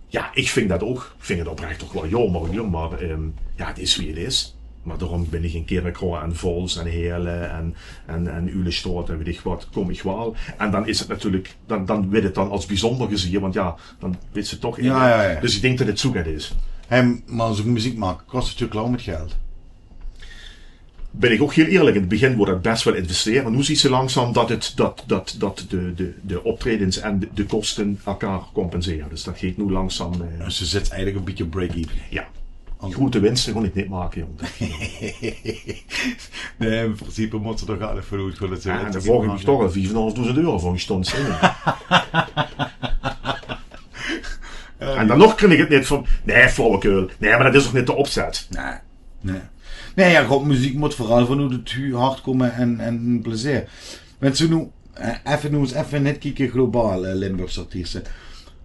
Ja, ich vinj det ouch. Ich vinj 't oprech toch waal jaomer, huur. Mer, ehm, ja, 't is wie 't is. Mer daoróm bin ich in Kirchroa en Vaols en Heële en, en, en Ulestraot en weit ich waat, kóm ich waal. En dan is 't natuurlik, dan, dan weurt 't dan es biezónder gezeen, want ja, dan wits se toch... Ja, ja, ja. Dus ich dink det 't zoe get is. Hè, mer zoe'n meziek make kos natuurlik klauw mit geld. Bin ich ouch hiel ierlik, in 't begin woort dat bès waal investere, mer noe zuus se langzaam dat 't, dat, dat, dat de, de, de optraejes en de, de koste elkaar compensere. Dus dat geit noe langzaam, eh, Dus se zits eigelik e bietje op break-even. Jao. Groete winste gaon ich neet make, jóng. Nae, in principe mót se d'r toch al effe oet gaon. Jao, en dao vraog ich mich toch al vief en 'n haaf doezend euro veur, ich stóng te zinge. En dan nog kring ich 't neet van, nae, flauwekul. Nae, mer dat is toch neet de opzet. Nae. Nae. Nae, jao, god, meziek mót veural vanoet 't hu-, hart kómme en, en plezeer. Wens se noe, eh, effe, noe ins effe neet kieke globaal, eh, Limburgse artieste.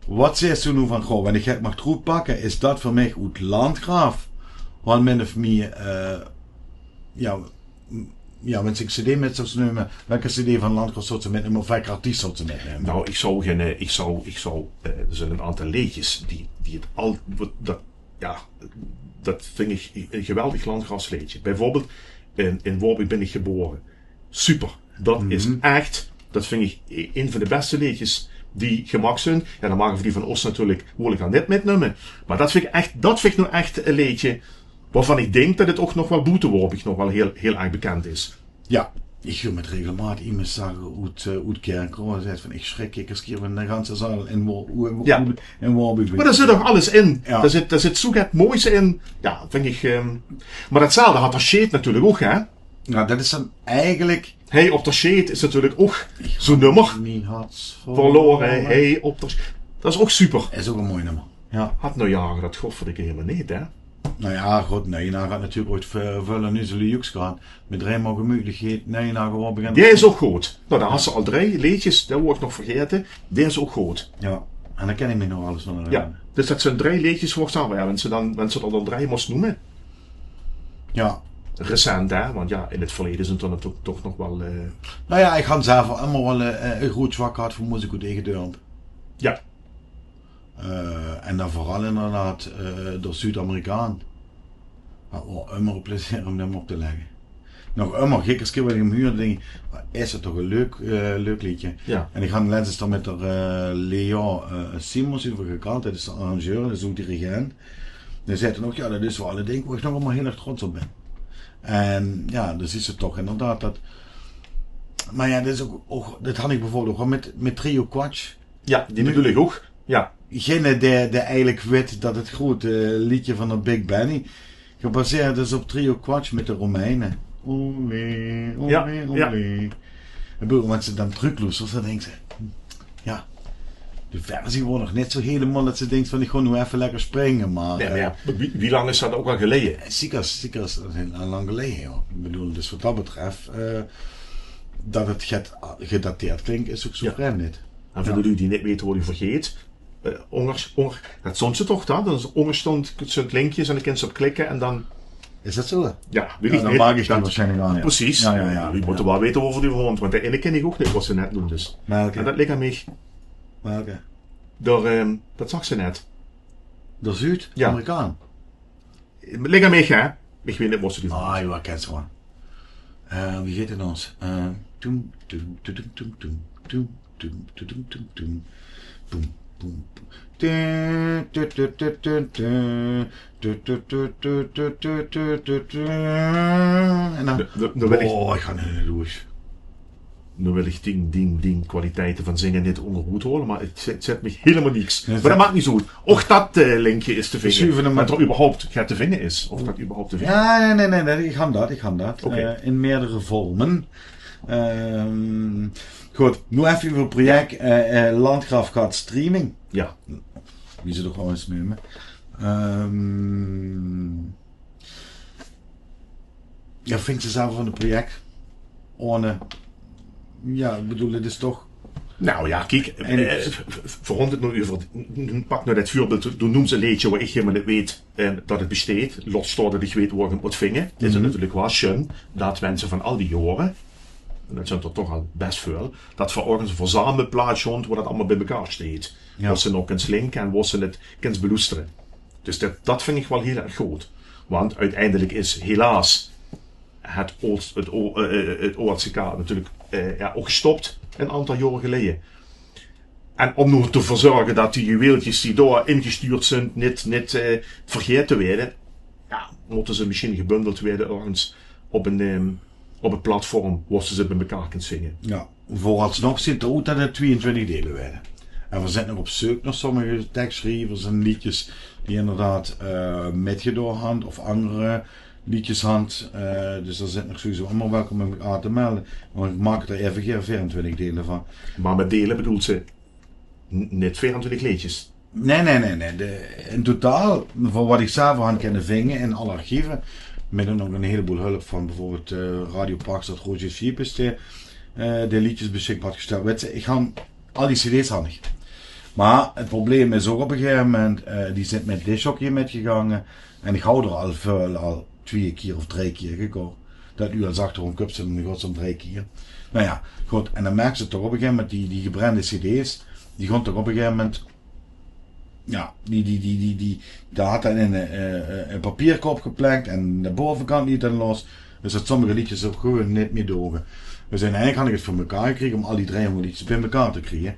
Wat zaes se noe van, goh, wen ich 't maag trökpakke, is dat veur mich oet Landgraaf waal min of mie, eh, jao, m-, jao, wens se 'n cd mit zóws numme, welke cd van Landgraaf zóws se mitnumme of welke artiest zóws se mitnumme? Nou, ich zou gein, eh, ich zou, ich zou, eh, d'r zeen 'n aantal leedjes die, die 't al, wat, dat, jao, dat ving ich e geweldig Landgraafs leedje. Bieveurbeeld in, in Woabich bin ich gebore. Super. Dat is ech, dat ving ich e-, ein van de bèste leedjes die gemaak zeen. Jao, dan mage v'r die van Os natuurlik, wól ich al neet mitnumme. Mer dat ving ich ech, dat ving ich noe ech e leedje wovan ich dink dat 't ouch nog waal boete Woabich nog waal hiel, hiel erg bekènd is. Jao, ich huur mit regelmaat emes zage oet, eh, oet Kirchroa, dae zaet van: "Ich sjrik, ich kier van de ganse zaal in Wo-, Wo-, Wo-, in Woabich." Mer dao zit toch alles in. Jao. Dao zit, dao zit zoe get moois in. Jao, ving ich, ehm, mer datzelfde had d'r Sjeet natuurlik ouch, hè? Jao, dat is dan eigelik Hey op d'r Sjeet is natuurlik ouch zoe'n nummer. Mien hart verlore. Hey op d'r Sjeet. Dat is ouch super. Is ouch e mooi nummer. Jao. Had Neujager dat godverdikke hielemaol neet, hè? Nou jao, god, Neujager had natuurlik ooit ve-, väöl en Nuzele Joeks gehad. Mit Dreem mer gemuutlik heet Neujager waor begint. Dae is ouch good. Nou, dan has se al drei leedjes, dat woor ich nog vergaete. Dae is ouch good. Jao, en dao kin ich mich nog alles van herinnere. Jao, dus dat zeen drei leedjes, woor ich zègke, jao, wens se dan, wens se d'r dan drei mós numme. Jao. Recent, hè? Want jao, in 't verleje zeen d'r natuurlik toch nog waal, eh, Nou jao, ich han zelf al ummer waal, eh, e groet zwak gehad veur meziek oet eige dörp. Jao. Eh, en dan veural inderdaad, eh, d'r Zuud-Amerikaan. Mer waor ummer e plezeer um dem op te lègke. Nog ummer, gikker kier wen ich 'm huur, dink ich: "Wat is dat toch e leuk, eh, leuk leedje." Jao. En ich han lèts d'r mit d'r, eh, Leon, eh, Simons euver gekald, dat is d'n arrangeur, dat is ouch dirigent. Dae zaet dan ouch: "Jao, dat is waal e dink wo ich nog ummer hiel erg trots op bin." En jao, dan zuus se toch inderdaad dat. Mer jao, dat is ouch, ouch, dat han ich bieveurbeeld ouch waal mit, mit Trio Kwatsch. Jao, die bedoel ich ouch. Jao. Degene dae, dae eigelik wit dat 't groete, eh, leedje van de Big Benny gebaseerd is op Trio Kwatsch mit de Romeine. Olé, olé, olé. Ich bedoel, wens se dan trökloesters, dan dinks se, hm, jao, de versie woor nog neet zoe hielemaol dat se dinks van: "Ich gaon noe effe lekker springe", mer, Nae, mer eh, jao, wie, wie lang is dat ouch al geleje? Zeker, zeker is dat hiel lang geleje, jao. Ich bedoel, dus wat dat betröf, eh, dat 't get-, gedateerd klink, is ouch zoe vreemd neet. En veur de luuj die neet weite wo die veur geit, eh, ónger, ónger, dat zóns se toch dan? Dan is ónger stóng, zeen linkjes en dan kins se op klikke en dan Is dat zoe? Jao, weit ich neet. Dan maak ich die waarsjienlik aan, jao. Precies. Jao, jao, jao. Jao, die mótte waal weite wo-euver die veur geit, want de eine kin ich ouch neet, wat se net neumdes. Welke? En dat lik aan mich. Welke? D'r, ehm, dat zags se net. D'r Zuud-Amerikaan? Jao. Lik aan mich, hè? Ich weit neet wo-euver die veur geit. Ah, jao, ich kin ze waal. Eh, wie geit 't noe? Eh, toem, toem, toem, toem, toem, toem, toem, toem, toem, toem, toem. Boem, boem, boem. Tu, tu, tu. En dan, Noe, noe, noe wil ich, oh, ich gaon noe neet door. Noe wil ich dien, dien, dien kwaliteite van zinge neet óngerhoed haole, mer 't zèt, 't zèt mich hielemaol niks. Nae, mer dat maak neet zoe oet. Och, dat, eh, linkje is te vinge. Dat d'r überhaupt get te vinge is. Of dat überhaupt te vinge is. Jao, nae, nae, nae, nae, ich han dat, ich han dat. Oké. Eh, in meerdere vorme. Ehm, good, noe effe euver 't project, eh, eh, Landgraaf gaat streaming. Jao. Wie ze 't ouch waal ins neume. Ehm, jao, vinks se zelf van 't project? Ohne, jao, ich bedoel, dit is toch Nou jao, kiek, en eh, v-, v-, v'r hant 't noe euver, pak noe det veurbeeld, doe neums e leedje wo ich hielemaol neet weit, eh, det 't besteit, laot staon det ich weit wo ich 't mót vinge. Is 't natuurlik waal sjoen det minse van al die jaore, en det zint d'r toch al bès väöl, det v'r örges ein verzamelplaats hant wo det allemaol bie-ein steit. Jao. Wo se nog kins linke en wo se 't kins beloestere. Dus det, det vinj ich waal hiel erg good. Want oeteindelik is helaas 't oud, 't o-, eh, eh, 't O L C K natuurlik, eh, jao, ouch gestop ein aantal jaore geleje. En óm noe te verzörge dat die juweeltjes die dao ingestuurd zunt neet, neet eh, vergaete waere, jao, mótte ze mesjien gebundeld waere örges op ein, eh, op ein platform wo se ze bie-ein kins vinge. Jao, veural nog zuut 't d'roet dat 't twieëntwintig deile waere. En veer zint nog op zeuk nao sommige tekssjrievers en leedjes die inderdaad eh mitgedaon hant of anger leedjes hant. Eh, dus dao zint nog sowieso allemaol welkom óm zich aan te melde. Want ich maak d'r effe gein veerentwintig deile van. Mer mit deile bedoels se neet veerentwintig leedjes? Nae, nae, nae, nae. De, in totaal, veur wat ich zelf han kinne vinge in alle archieve, mit nog ein hieleboel hulp van bieveurbeeld eh, Radio Parkstad, Roger Schiepers, dae eh, de leedjes besjikbaar had gesteld. Wèt se, ich han al die cd's han ich. Mer 't probleem is ouch op ein gegaeve moment, eh, die zint mit discjockey mitgegange. En ich haw d'r al väöl, al twieë kier of drei kier gekoch. Dat noe al zag, waorom köps se 'm in godsnaam drei kier? Noe jao, good. En dan merks se toch op ein gegaeve moment, die, die gebrande cd's, die gaon toch op ein gegaeve moment, jao, die, die, die, die, die, dao had 'r ein, eh, eh, ein papierkop geplek en de baovekant leet 'r los. Dus dat sommige leedjes ouch gewoon neet mie doge. Dus oeteindelik han ich 't veur mekaar gekrege óm al die driehóngerd leedjes bie-ein te kriege.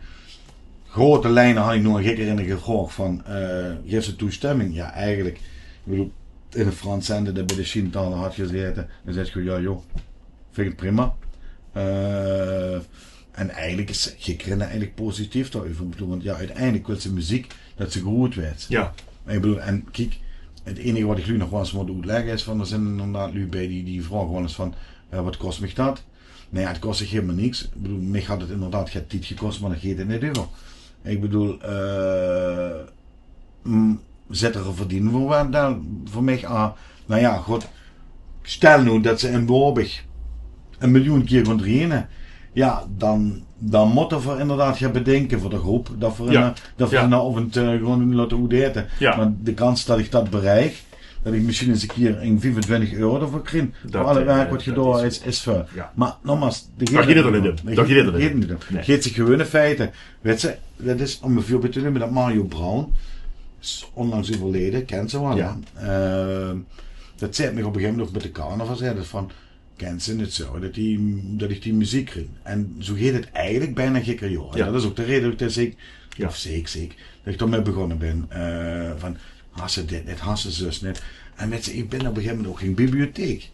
Grote lijne han ich noe aan Gikkerinne gevraog van eh, gaefs se toestemming? Jao, eigelik. Ich bedoel, eine Frans zende dae bie de Schienthaler had gezaete, dae zaet gewoon: jao joh, vinj ich prima. Eh, en eigelik is Gikkerinne eigelik positief dao-euver. Ich bedoel, want jao, oeteindelik wils se meziek dat ze gehuurd weurt. Jao. Ich bedoel, en kiek, 't einige wat ich noe nog waal ins mót oetlègke is van, d'r zint inderdaad luuj bie die, die vraoge waal ins van: eh, wat kos mich dat? Nae, 't kos dich hielemaol niks. Ich bedoel, mich had 't inderdaad get tied gekos, mer dao geit 't neet euver. Ich bedoel, eh, zit d'r ein verdien veur waat dao veur mich aan? Noe jao, good. Stel noe dat ze in Boabich ein miljoen kier gaon drieëne. Jao, dan, dan mótte v'r inderdaad gaon bedinke veur de groep dat v'r, eh, dat v'r d'n aovend eh, gewoon laote oetete. Mer de kans dat ich dat bereik, dat ich mesjien ins ein kier ein viefentwintig euro d'rveur krieg, veur al 't werk wat gedaon is, is väöl. Mer nogmaals, dao geit 't neet óm. Dao geit 't neet óm. Geit zich gewoon in feite. Wèt se, dat is óm ein veurbeeld te numme, dat Mario Brown is ónlangs euverleje, kins se waal, hè? Eh, dat zaet mich op ein gegaeve moment ouch mit de carnaval, zaet 'r van: kins se neet zörge dat die, dat ich die meziek krieg? En zoe geit 't eigelik bienao gikker jaor. En dat is ouch de raeje dat ich dao zeker, of zeker, zeker, dat ich dao mit begós bön. Eh, van: has se dit neet, has se zus neet. En wèt se, ich bön op ein gegaeve moment ouch gein bibliotheek.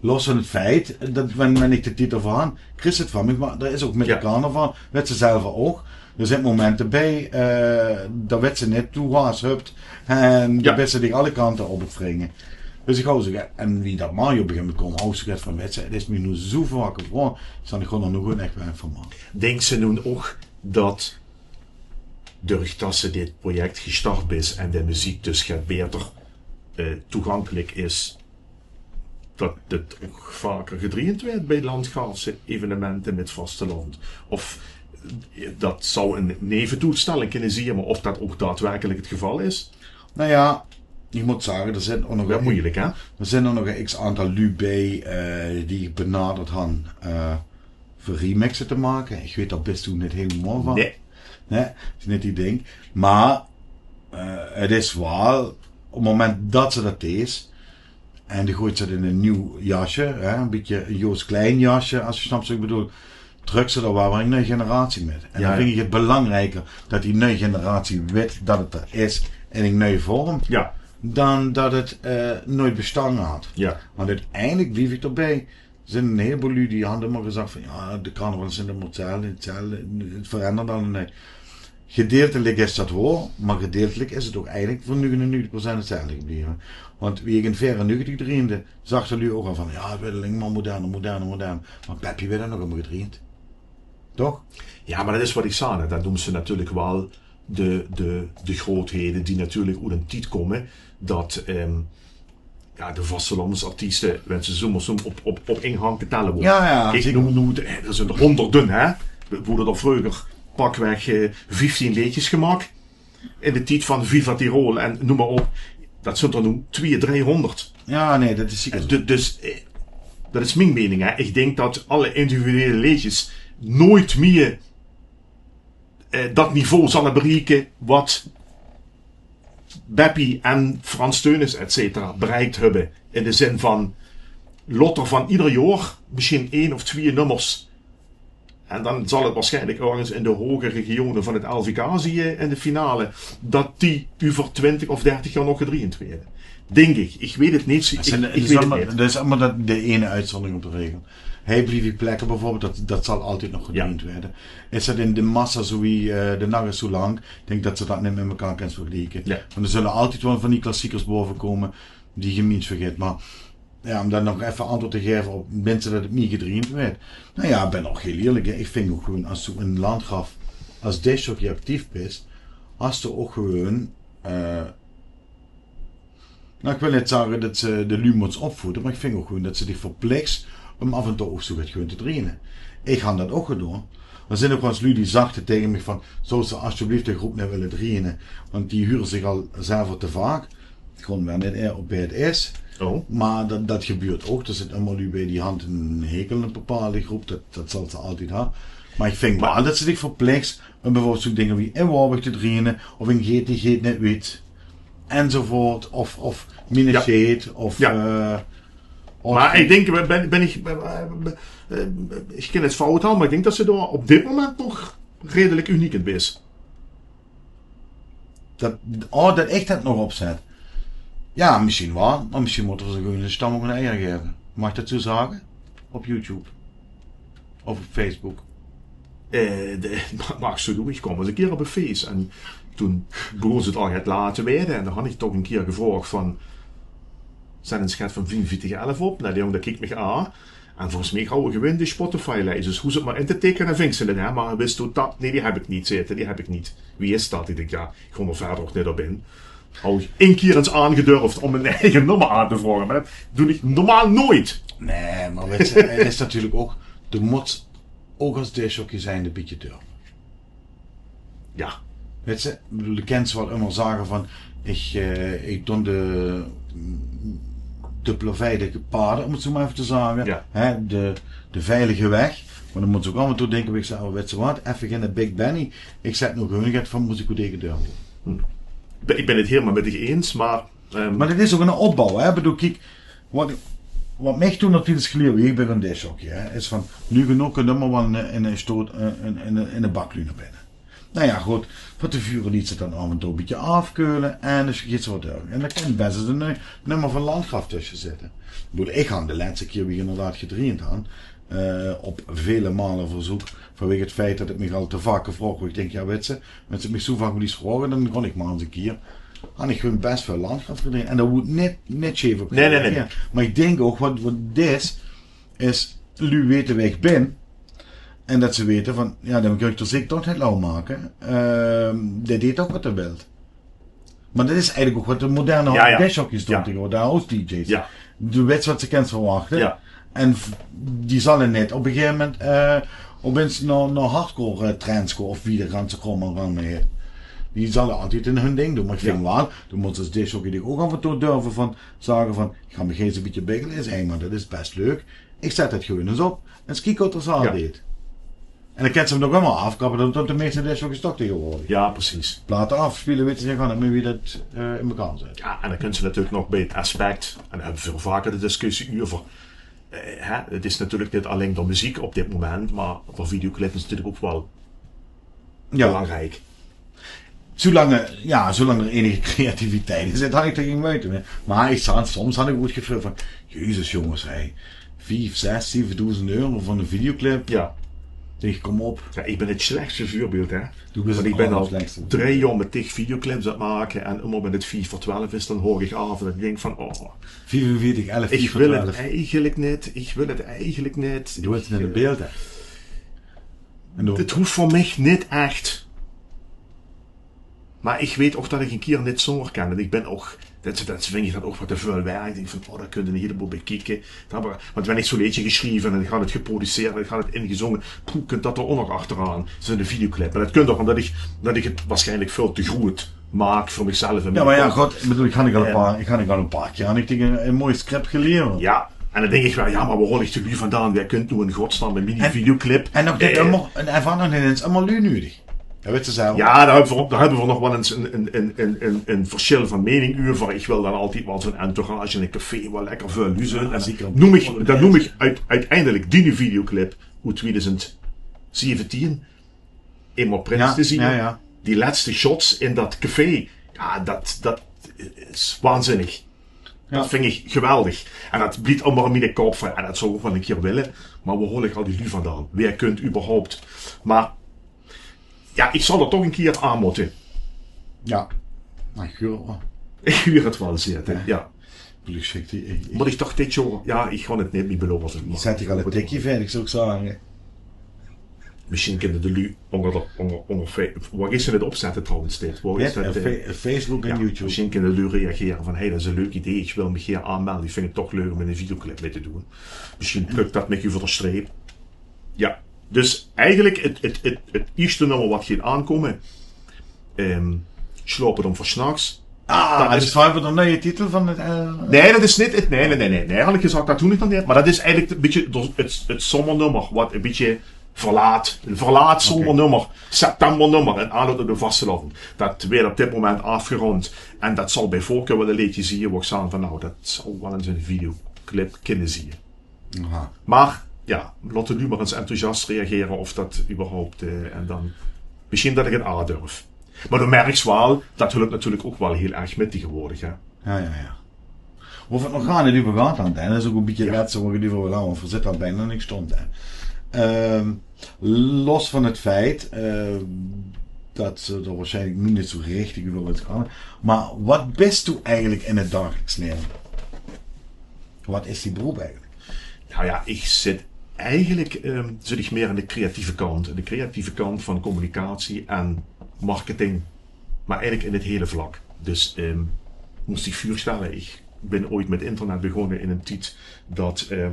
Los van 't feit dat wen, wen ich de titel d'rveur han, kriegs se 't van mich, mer d'r is ouch mit de carnaval, wèt se zelf ouch, d'r zint momente bie, eh, dao wèt se neet wie se 't höbs en dao bös se dich alle kante op 't wringe. Dus ich haw zoe, en wie dat Mario begint mit kómme, haw ich zoe get van: wèt se, 't is mich noe zoe vaak gevraog, zal ich gewoon nog noots ech werk van make. Dinks se noe ouch dat, doordat se dit project gestart bis en de meziek dus get baeter eh, toegankelik is, dat 't ouch vaker gedrieënd weurt bie landjgraafse evenemente mit vastelaovend? Of eh, dat zou ein nevendoelstelling kinne zieë, mer of dat ouch daadwerkelik 't geval is? Noe jao, ich mót zage, d'r zint ouch nog, moeilik, hè? D'r zint ouch nog ein x aantal luuj bie eh, die ich benaderd han eh, veur remixe te make. Ich weit dao bis doe neet hielemaol van. Nae. Nae, is neet die dink. Mer eh, 't is waal, op 't moment dat se dat deis, en de goois dat in ein nuuj jasje, hè, ein bietje ein Joost Klein jasje, es se snaps wat ich bedoel, tröks se dao waal weer ein nuuj generatie mit. En dan ving ich 't belangrijker dat die nuuj generatie wit dat 't d'r is in ein nuuj vorm, dan dat 't eh, noeit bestange had. Want oeteindelik blief ich d'rbie. D'r zint ein hieleboel luuj die han ummer gezag van: jao, de carnaval is ummer 'tzelfde, 'tzelfde, 't verengert allemaol neet. Gedeeltelik is dat waor, mer gedeeltelik is 't ouch eigelik veur negenennegentig procent 'tzelfde gebleve. Want wie ich in veerennegentig drieënde, zagte luuj ouch al van: jao, 't weurt allein mer moderner, moderner, moderner. Mer Beppie weurt nog ummer gedrieënd. Toch? Jao, mer dat is wat ich zag, hè. Dat neums se natuurlik waal de, de, de groeëthede die natuurlik oet ein tied kómme dat eh, jao, de vastelaovesartieste, wen se zoe mer zoe op, op, op ein hand te telle waere. Jao, jao, ich zeker. Neum, neum 't, hè, d'r zint d'r hóngerde, hè, wo d'r vreuger pakweg eh, vieftien leedjes gemaak in de tied van Viva Tirol en neum mer op. Dat zint d'r noe twieë, driehóngerd. Jao, nae, dat is zeker. Du-, dus eh, dat is mien mening, hè. Ich dink dat alle individuele leedjes noeit mie eh, dat niveau zalle bereike wat Beppie en Frans Theunisz, et cetera, bereikt höbbe. In de zin van, laot d'r van eder jaor mesjien ein of twieë nummers En dan zal 't waarsjienlik örges in de hoge regione van 't L V K zieë in de finale, dat die euver twintig of dertig jaor nog gedreend weëde. Dink ich. Ich weet 't neet. Ich, ich weet 't neet. Dat is allemaol dat, de ene oetzundering op de regel. Hei blief ich plekke beveurbeeld, dat, dat zal altied nog gedreend weëde. Is dat in de massa zoe wie eh, de nach is zoe lang, ich dink dat ze dat neet mit mekaar kins vergelieke. Want d'r zulle altied waal van die klassiekers bove kome die ge neet vergit. Mer ja, um dan nog effe antwoord te geve op minse dat 't neet gedreend weëd. Nou ja, ich bin ouch hiel ierlik, hè. Ich ving ouch gewoeën, as doe in Landgraaf as discjockey actief bis, has doe ouch gewoeën eh, nou, ich wil neet zage dat ze de luuj mots opvoede, mer ich ving ouch gewoeën dat ze dich verplichs um af en toe ouch zoe get gewoeën te dreene. Ich han dat ouch gedoon. D'r zint ouch waal ins luuj die zagte tege mich van: "Zouws te asjeblief de groep neet wille dreene?" Want die hure zich al zelver te vaak. Gewoeën waal neet eer op bie 't is. Mer dat, dat gebeurt ouch. D'r zint ummer luuj bie die han 'n hekel aan 'n bepaalde groep. Dat, dat zal ze altied han. Mer ich ving waal dat ze dich verplichs um beveurbeeld zoe'n dinger wie in Woabich te dreene of in Geet die Geet neet wiet enzovoort, of, of Miene Sjeet, of eh, of Mer ich dink, bin, bin ich, eh, eh, ich kin 't fout han, mer ich dink dat ze doa op dit moment nog redelik uniek in bis. Dat, oh, dat ich dat nog opzet. Ja, misschien waal, mer misschien mote v'r ze gewoeën 'ne stam op hun eier geve. Maag ich dat zoe zage? Op YouTube. Of op Facebook. Eh, de, mag zo doen, ich kom ins 'ne kier op e fees. En doe begós 't al get laat te weëde. En doa han ich toch 'ne kier gevraog van: "Zet ins get van viefenvieftig elf op." Nou, die jóng, dae kiek mich aan. En volges mich hauwe gewoeën de Spotify-lijs. Dus hoofs 't mer in te tikke, dan vings te 't, hè. Mer wis doe dat? Neet, die heb ich neet zitte, die heb ich neet. Wie is dat? Ich dink, ja, ich kom d'r wiejer ouch neet op in. Hauw ich 'ne kier ins aangedurfd um mien eige nummer aan te vraoge. Mer dat doon ich normaal noeëts. Nee, mer wits te, 't is natuurlik ouch, de mots ouch as discjockey zieë e bietje durve. Ja. Wits te, ich bedoel, de kins waal ummer zage van: "Ich, eh, ich doon de, de plaveide pade, um 't zoe mer effe te zage. Hè, de, de veilige weg." Mer dan mots te ouch af en toe dinke: "Wits te, oh, wits te wat? Effe geine Big Benny. Ich zet noe gewoeën get van Musico dei Gedurve." Ich bin 't hielemaol mit dich ins, mer eh, Mer dat is ouch 'ne opbouw, hè. Ich bedoel, kiek, wat, wat mich doe natuurlik is gelierd, wie ich bin gaon discjockeye, hè, is van: "Noe genóg, doe mós waal in, in, in, in, in, in de bak luuj nao binne." Nou ja, good, van te veure liets te 't dan af en toe e bietje aafkeule en dan geets te wat durve. En dan kin bès ins e nui-, nummer van Landgraaf tösse zitte. Ich bedoel, ich han de lètste kier, wie ich inderdaad gedreend han, eh, op vele male verzeuk, vanwege 't feit dat 't mich al te vaak gevraog woort. Ich dink, ja, wits te, wens te 't mich zoe vaak bliefs vraoge, dan gaon ich mer ins 'ne kier. Han ich gewoeën bès väöl Landgraaf gedreend. En doa woeët neet, neet sjeef op gereageerd. Mer ich dink ouch, wat, wat 't is, is, luuj weite wae ich bin. En dat ze weite van, ja, dan kins te dich toch neet lauw make. Ehm, dae deet toch wat 'r wilt. Mer dat is eigelik ouch wat de moderne discjockeys doon tegenwoordig, de house-dj's. Doe weits wat ze kins verwachte. En v-, die zalle neet op e gegaeve moment eh, op ins nao, nao hardcore eh, trance goa of wie de ganse krom en gang mer heet. Die zalle altied in hun ding doon. Mer ich ving waal, doe mós es discjockey dich ouch af en toe durve van zage van: "Ich han mich ins e bietje biggele, is eng, mer dat is bès leuk. Ich zet dat gewoeën ins op. Ins kieke wat de zaal deet." En dan kins te 'm nog ummer aafkappe, dat, dat de meiste discjockeys toch tegenwoordig. Ja, precies. Plate aafspeule, wits te, ze gaon neet mie wie dat eh, in mekaar zit. Ja, en dan kins te natuurlik nog bie 't aspect, en dan hebbe v'r vaker de discussie euver. Eh, hè, 't is natuurlik neet allein de meziek op dit moment, mer de videoclip is natuurlik ouch waal belangriek. Zoelang, eh, ja, zoelang d'r enige creativiteit in zit, han ich d'r gein meujte mit. Mer ich zag, soms han ich ouch 't geveul van: "Jezus, jónges, hè. Vief, zes, zevendoezend euro veur 'ne videoclip." Ja. Ich dink, kom op. Ja, ich bin 't slechtste veurbeeld, hè. Want ich bin al drei jaor mit dich videoclips aan 't make en ummer wen 't vief veur twelf is, dan haok ich aaf en ich dink van: "Oh, viefenveertig elf, ich wil 't eigelik neet, ich wil 't eigelik neet." Doe wils 't neet in beeld hebbe. 't Hoof veur mich neet ech. Mer ich weet ouch dat ich 'ne kier neet zónger kin. En ich bin ouch, dat, dat ving ich dan ouch wat te väöl werk. Ich dink van: "Oh, dao kins te 'n hieleboel bie kieke." Want wen ich zoe'n leedje gesjreve en ich han 't geproduceerd en ich han 't ingezónge, poeh, kump dat d'r ouch nog achteraan. Zoe'n videoclip. Mer dat kump ouch umdat ich, dat ich 't waarsjienlik väöl te groeët maak veur mich zelf. Ja, mer ja, god, ich bedoel, ich han al e paar, ich han al e paar kier han ich dich e, e mooi script gelieverd. Ja, en dan dink ich waal: ja, mer woa haol ich de luuj vandaan? Wae kump noe in godsnaam bie mich 'ne videoclip? En nog neet ummer, en, en van nog neet ins ummer luuj nudig. Dat wits te zelf. Ja, dao hebbe v'r, dao hebbe v'r nog waal ins 'n, 'n, 'n, 'n versjil van mening euver. Ich wil dan altied waal zoe'n entourage in 'n café, waal lekker väöl luuj zeen. En noem ich, dan noem ich oet-, oeteindelik diene videoclip oet twieëdoezend zeventien, eenmaal prins te zien. Die lèste shots in dat café, ja, dat, dat is waanzinnig. Dat vind ik geweldig. En dat blieft allemaol in miene kop van, ja, dat zou ik wel een keer willen. Maar wo haol ik al die luuj vandaan? Wae kunt überhaupt? Maar ja, ik zal er toch een keer aan moeten. Ja. Maar ik huur het wel. Ik huur het wel zitten, ja. Bedoel, ik zeg die, ik, ik, Moet ik toch dit jaar, ja, ik ga het niet meer beloven. Maar zet ik al een tikje verder, ik zou ik zeggen. Misschien kunnen de luuj onder, de, onder, onder fe- waar is het opzetten trouwens dit? Waar is Ja, dat, eh, eh, Fe- Facebook en ja, YouTube. Misschien kunnen de luuj reageren van: hey, dat is een leuk idee, ik wil me hier aanmelden, ik vind het toch leuk om in een videoclip mee te doen. Misschien plukt dat met je voor de streep. Ja, dus eigenlijk het, het, het, het eerste nummer wat gaat aankomen, ehm Slapen om voor 's nachts. Ah, Dat dat is- is waar we de nieuwe titel van het... eh, Nee, dat is niet het. Nee, nee, nee, nee. Nee, had ik gezegd, dat doe ik dan niet. Maar dat is eigenlijk een beetje door het, het zomernummer, wat een beetje verlaat. Een verlaat zomernummer. Septembernummer. En aanloop op de vastelaovend. Dat werd op dit moment afgerond. En dat zal bij voorkeur wel een leedje zien, waar ik zeg van: nou, dat zou wel eens een videoclip kunnen zien. Aha. Maar ja, laat de luuj maar eens enthousiast reageren of dat überhaupt. Eh, en dan misschien dat ik het aandurf. Maar dan merk je wel, dat hulp natuurlijk ook wel heel erg met tegenwoordig. Hè? Ja, ja, ja. Of het nog gaan, die we gehad aan, hè. Dat is ook een beetje het laatste wat ik die voor wil houden. We zitten al bijna niks stond, hè. Ehm, los van het feit eh, dat ze er waarschijnlijk nu niet zo richtig over het gaan. Maar wat bist u eigenlijk in het dagelijks leven? Wat is die beroep eigenlijk? Nou ja, ik zit eigenlijk ehm, zit ik meer aan de creatieve kant. De creatieve kant van communicatie en marketing. Maar eigenlijk in het hele vlak. Dus ehm, moest ik voorstellen, ik ben ooit met internet begonnen in een tijd dat ehm,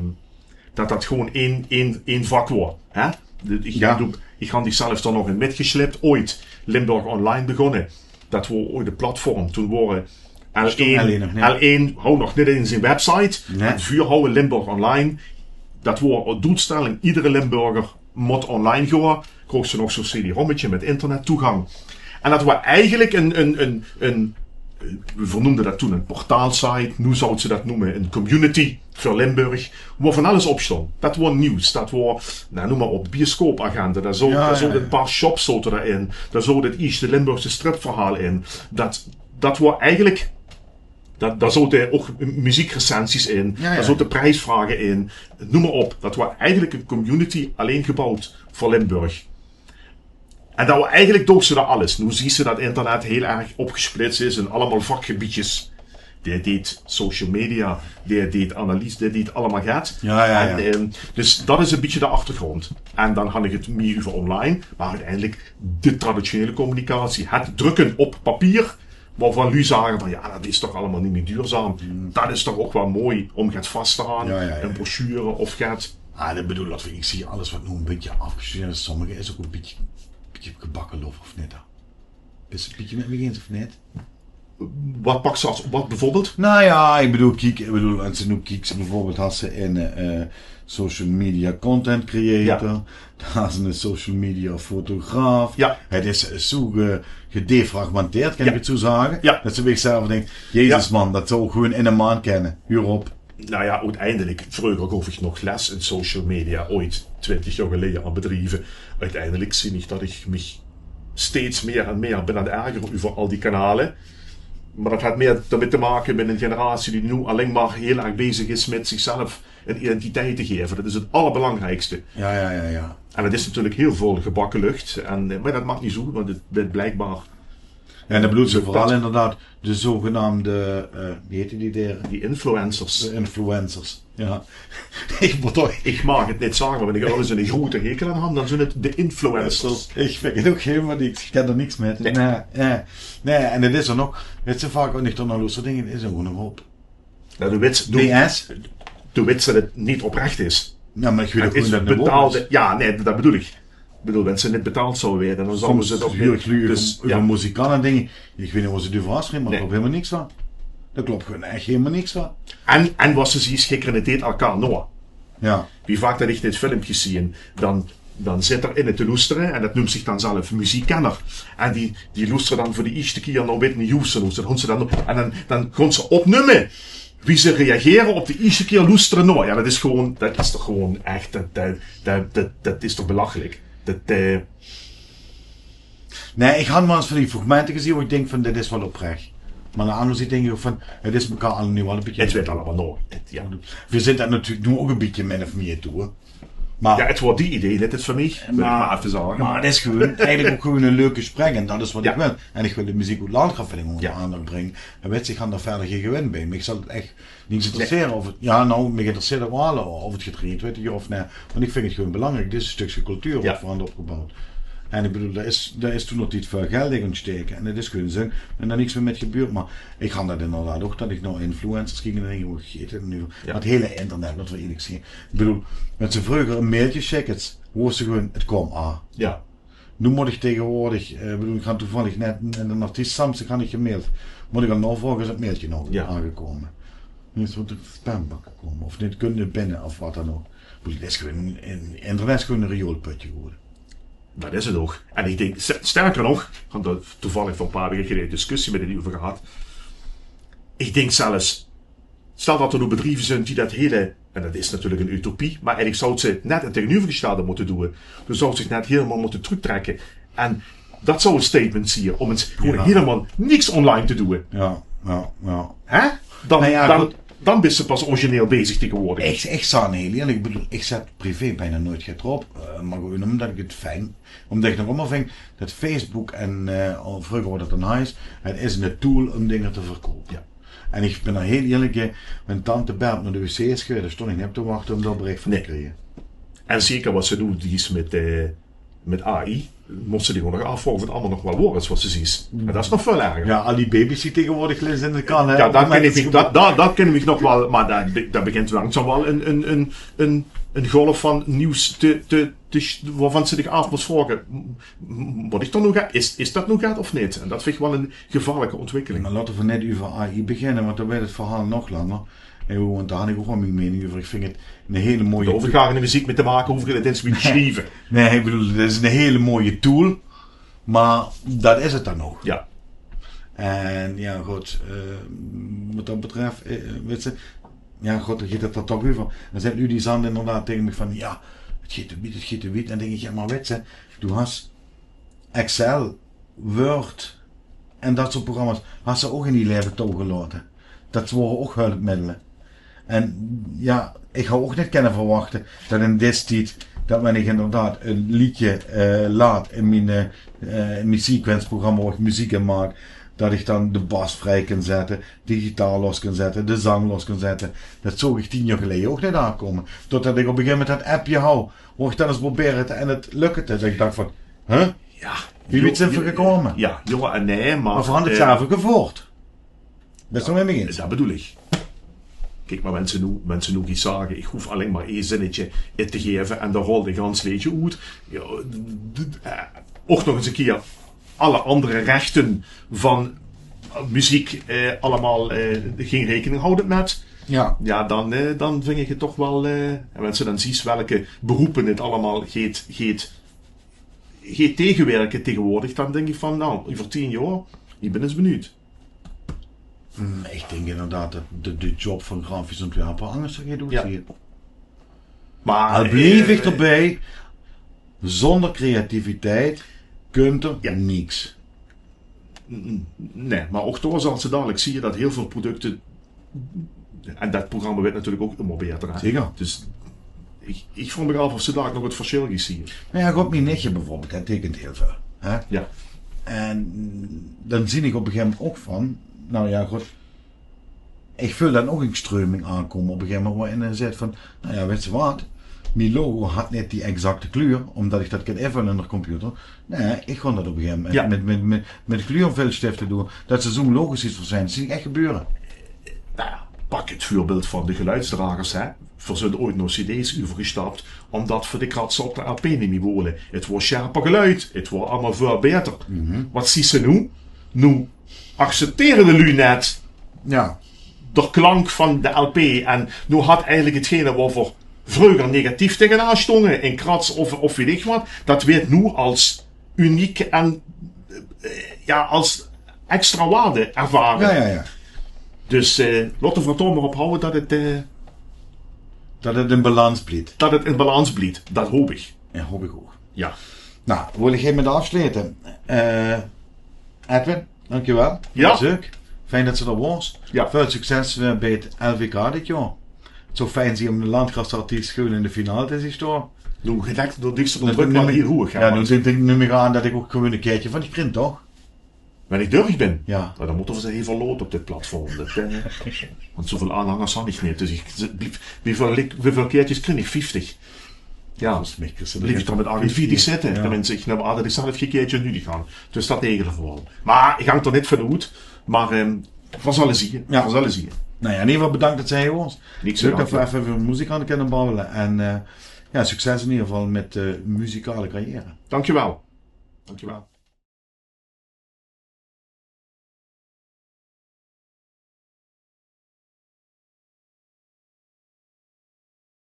dat dat gewoon één, één, één vak was. Hè? De- Ik, Ja. doe- ik had die zelf dan nog in mitgeslept. Ooit Limburg Online begonnen. Dat was ooit de platform. Toen waren Stond L1 nog niet. L1 had nog niet eens een website. Nee. En vuur houden Limburg Online. Dat was de doelstelling. Iedere Limburger moet online gaan. Kreeg ze nog zo'n CD-rommetje met internettoegang. En dat was eigenlijk een, een, een, een, we vernoemden dat toen een portaalsite. Nu zouden ze dat noemen een community voor Limburg. Waar van alles op stond. Dat was nieuws. Dat was, nou, noem maar op, bioscoopagenda. Daar zouden Ja, daar ja, zouden ja. een paar shops zaten daarin. Daar zouden het eerste Limburgse stripverhaal in. Dat, dat was eigenlijk... Dat, daar zaten ook muziekrecensies in. Ja, ja. Daar zaten prijsvragen in. Noem maar op. Dat was eigenlijk een community alleen gebouwd voor Limburg. En dat was eigenlijk doog ze daar alles. Nu zie je dat internet heel erg opgesplitst is in allemaal vakgebiedjes. Die deed social media, die deed analyse, die deed allemaal get. Ja, ja, ja. En, ehm, dus dat is een beetje de achtergrond. En dan had ik het meer over online, maar uiteindelijk de traditionele communicatie. Het drukken op papier, waarvan luuj zagen van: ja, dat is toch allemaal niet meer duurzaam. Dat is toch ook wel mooi om get vast te houden. Ja, ja, ja. Een brochure of get. Ah, dat bedoel ik, ik zie alles wat nu een beetje afgestudeerd is. Sommige is ook een beetje, beetje gebakken lof, of niet dan? Is het een beetje met me eens of niet? Wat pak ze als, wat bijvoorbeeld? Nou ja, ik bedoel, kiek, ik bedoel, als ze nu kiek, ze bijvoorbeeld had ze in eh, social media content creator, dan had ze een social media fotograaf. Ja. Het is zo ge- gedefragmenteerd, kan Ja. ik het zo zeggen. Ja. Dat ze bij zichzelf denkt: jezus Ja. man, dat zou ik gewoon in een maand kennen. Huur op. Nou ja, uiteindelijk, vroeger gaf ik nog les in social media, ooit twintig jaar geleden aan bedrijven. Uiteindelijk zie ik dat ik me steeds meer en meer ben aan het ergeren over al die kanalen. Maar dat heeft meer daarmee te maken met een generatie die nu alleen maar heel erg bezig is met zichzelf een identiteit te geven. Dat is het allerbelangrijkste. Ja, ja, ja, ja. En dat is natuurlijk heel veel gebakken lucht. En, eh, maar dat maakt niet zo, want het blijkbaar Ja, en dan bedoel ze Dat- vooral inderdaad de zogenaamde, eh wie heette die deren? Die influencers. De influencers. Ja. Ik moet toch... Ik mag het niet zeggen, maar ben ik ergens een grote hekel aan heb, dan zijn het de influencers. Ik vind het ook helemaal niks. Ik kan er niks met. Nee. Nee, nee. Nee, en dat is er nog. Weet je, vaak ook niet dan nog losse dingen, is er gewoon nog op. Ja, de wits, B S? De wits dat het niet oprecht is. Nou, maar ik weet Het ook is gewoon dat het betaalde. nog op Ja, nee, dat bedoel ik. Ik bedoel, als ze niet betaald zouden worden, dan zouden Soms ze het ook huur niet. ik luur Dus, over ja. Muzikant en dingen. Ik weet niet wat ze ervoor afschrijven, maar Nee. ik klopt helemaal niks van. Dat klopt gewoon echt helemaal niks van. En, en wat ze zien, schikkeren het deed elkaar noor. Ja. Wie vaak dat ik dit filmpje zie, dan, dan zit er in het te loesteren, en dat noemt zich dan zelf muziekkenner. En die, die loesteren dan voor de eerste keer naar Whitney Houston. Hoe ze, hoe ze dan, en dan, dan gaan ze opnemen wie ze reageren op de eerste keer loesteren. Nou, ja, dat is gewoon, dat is toch gewoon echt, dat, dat, dat, dat, dat is toch belachelijk. Det, eh, Nae, ich han waal ins van die fragmente gezeen wo ich dink van, dit is waal oprech. Mer aan de anger zied dink ich ouch van, 't is mekaar allemaol waal e bietje... 't Weurt allemaol nog. 't, Jao. Veer zeen det natuurlik noe ouch e bietje min of mieë toe, hè. Mer... Jao, 't waor die idee, det is veur mich, wil ich mer effe zage. Mer 't is gewoon, eigelik ouch gewoon e leuk gesprek en det is waat ich wil. En ich wil de meziek oet Landgraaf wil ich ónger de aandach bringe. En wèts se, ich han dao wiejer gei gewin bie. Mich zal 't ech niks interessere of 't, jao, noe, mich interesseert 't waal of 't gedrejd weurt, jao of nae. Want ich vinj 't gewoon belangriek. Dit is e stökske cultuur waat veer han opgeboewd. En ich bedoel, dao is, dao is toen nog neet väöl geld in gaon staeke. En 't is gewoon zunj det dao niks mieë mit gebeurt. Mer ich han det inderdaad ouch, det ich nao influencers ging en dink: "Wo geit 't noe?" Mer 't hiele internet, laote veer ierlik zeen. Ich bedoel, wens se vreuger e mailtje sjikdes, woos se gewoon, 't kaom aan. Noe mót ich taegewoordig, eh, ich bedoel, ich han toevallig net 'nen artiest, Samse, han ich gemaild. Mót ich al naovraoge, is 't mailtje nog aangekómme? Noe is 't oet de spambak gekómme. Of neet, kump neet binne, of waat dan ouch. Ich bedoel, 't is gewoon, internet is gewoon e rioolpötje gewore. Det is 't ouch. En ich dink, sterker nog, ich han dao toevallig veur e paar waeke geleje discussie mit 'm euver gehad. Ich dink zelfs, stel det d'r noe bedrieve zeen die det hiele, en det is natuurlik 'n utopie, mer eigelik zouws se net 't taegeneuvergestelde mótte doon. Doe zouws dich net hielemaol mótte tröktrèkke. En det zou 'n statement zeen, óm ins gewoon hielemaol niks online te doon. Hè? Dan, dan bis se pas origineel bezig taegewoordig. Ich, ich zal hiel ierlik, ich bedoel, ich zèt privé bekans noeats get d'rop. Eh, mer gewoon ómdet ich 't fijn, ómdet ich nog ummer vinj det Facebook en, eh, vreuger waor det dan Hives, 't is 'n tool óm dinger te verkoupe. En ich bin d'r hiel ierlik in, wen tant Bert nao de wc is gewaes, dao stóng ich neet op te wachte óm dao berich van te kriege. En zeker waat se noe zuus mit, eh, mit A I, mós se dich ouch nog aafvraoge of 't allemaol nog waal waor is waat se zuus. En det is nog väöl erger. Jao, al die baby's die taegewoordig lizze in de kan, hè. Jao, det kin ich mich, det, det, det kin ich mich nog waal, mer dao, dao begint langzaam waal 'n, 'n, 'n, 'n, 'n golf van nuuts te, te, te, wovan se dich aaf mós vraoge: mót ich d'r noe get, is, is det noe get of neet? En det vinj ich waal 'n gevaorlike óntwikkeling. Mer laote veer neet euver A I beginne, want dan weurt 't verhaol nog langer. En, want dao han ich ouch waal mien meining euver. Ich vinj 't 'n hiel mooie... Dao hoof ich gaar gein meziek mit te make, hoof ich neet ins mit te sjrieve. Nae, ich bedoel, 't is 'n hiel mooie tool, mer det is 't dan ouch. En jao, good, eh, waat det betröf, eh, wèts se, jao, god, dan geit 't d'r toch euver. Dan zaet Rudy Zand inderdaad taenge mich van: "Jao, 't geit te wied, 't geit te wied." En dink ich: "Jao, mer wèts se, doe has Excel, Word en det soort programma's, has se ouch in dien laeve touwgelaote. Det wore ouch hulpmiddele." En jao, ich haw ouch neet kinne verwachte det in dees tied, det wen ich inderdaad e leedje, eh, laat in mien, eh, eh, in mien sequenceprogramma wo ich meziek in maak, det ich dan de bas vrie kan zètte, de gitaar los kan zètte, de zang los kan zètte. Det zoog ich tien jaor geleje ouch neet aankómme. Totdet ich op e gegaeve moment det appje haw, wo ich dan ins probeerde en 't lökde. Det ich dach van: "Hè? Wie wied zeen veer gekómme?" Jao, jao en nae, mer... Mer veer hant 't zelf gevoerd. Bès se 't mit mich ins? Det bedoel ich. Kiek, mer wen se noe, wen se noe geis zage: "Ich hoof allein mer ee zinnetje in te gaeve" en dan rolt e gans leedje oet. Jao, d-, d-, eh, ouch nog ins 'ne kier alle anger rechte van meziek, eh, allemaol, eh, gein raekening hawte mit. Jao, dan, eh, dan vinj ich 't toch waal, eh, en wen se dan zuus welke beroepe 't allemaol geit, geit, geit taegewirke taegewoordig, dan dink ich van, noe, euver tien jaor, ich bin ins benuujd. Hm, ich dink inderdaad det de, de job van grafisch ontwerper angers geit oetzeen. Mer al blief ich d'rbie, zónger creativiteit kump d'r niks. Nae, mer ouch dao zals se dalik zeen det hiel väöl producte, en det programma weurt natuurlik ouch ummer baeter, hè? Zeker. Dus ich, ich vraog mich aaf of se dalik nog 't versjil geis zeen. Noe jao, god, mien nichtje bieveurbeeld, det teikent hiel väöl, hè? Jao. En dan zeen ich op e gegaeve moment ouch van, noe jao, god, ich veul dan ouch 'n streuming aankómme op e gegaeve moment, wo-in ze zaet van: "Noe jao, wèts se waat? Mien logo haet neet die exacte kleur, ómdet ich det kin invölle in de computer. Nae, ich gaon det op e gegaeve moment mit, mit, mit, mit kleurviltsjtifte doon, det se zoe'n logo zuus versjijne." Det zeen ich ech gebeure. Noe jao, pak 't veurbeeld van de geluidsdragers, hè. Veer zeen ooit nao cd's euvergestap, ómdet veer de kratse op de lp neet mie wole. 't Waor sjerper geluid, 't waor allemaol väöl baeter. Waat zuus se noe? Noe acceptere de luuj net d'r klank van de lp. En noe haet eigelik 'tgene wo veer vreuger negatief taengenaan stónge, 'n krats of, of weit ich waat, det weurt noe es uniek en, eh, jao, es extra waarde ervare. Jao, jao, jao. Dus, eh, laote veer 't dao mer op hawwe det 't, eh, det 't in balans blief. Det 't in balans blief, det haop ich. Jao, haop ich ouch. Jao. Nou, wil ich hie mit aafslete. Eh, Edwin, dankjewel. Jao. Leuk. Fijn det se d'r waors. Jao. Väöl succes eh, bie 't L V K dit jaor. 't Zou fijn zeen óm 'ne landgasartiest gewoon in de finale te zeen staon. Doe gedekt door Dikster en Druk, maar hier roeig. Jao, doe dink ich, num ich aan det ich ouch gewoon e kaertje van dich krin, toch? Wen ich dörg bin? Jao. Noe, dan mótte v'r ze effe lote op dit platform. Det, eh, want zoväöl aanhangers han ich neet. Dus ich, ze- wie, wieväöl, wieväöl kaertjes krin ich? Vieftig. Jao. Volges mich kriss se blief ich dan mit achtenveertig zitte. Jao. Tenminste, ich num aan det ich zelf gei kaertje nudig han. Dus det regele v'r waal. Maar ich hang d'r neet van oet. Maar ehm v'r zalle zeen. Jao. V'r zalle zeen. Nou jao, in eder geval bedank det se hie waors. Niks te danke. Leuk det v'r effe euver meziek han kinne babbele. En eh, jao, succes in eder geval mit de muzikale carrière. Dankjewel. Dankjewel.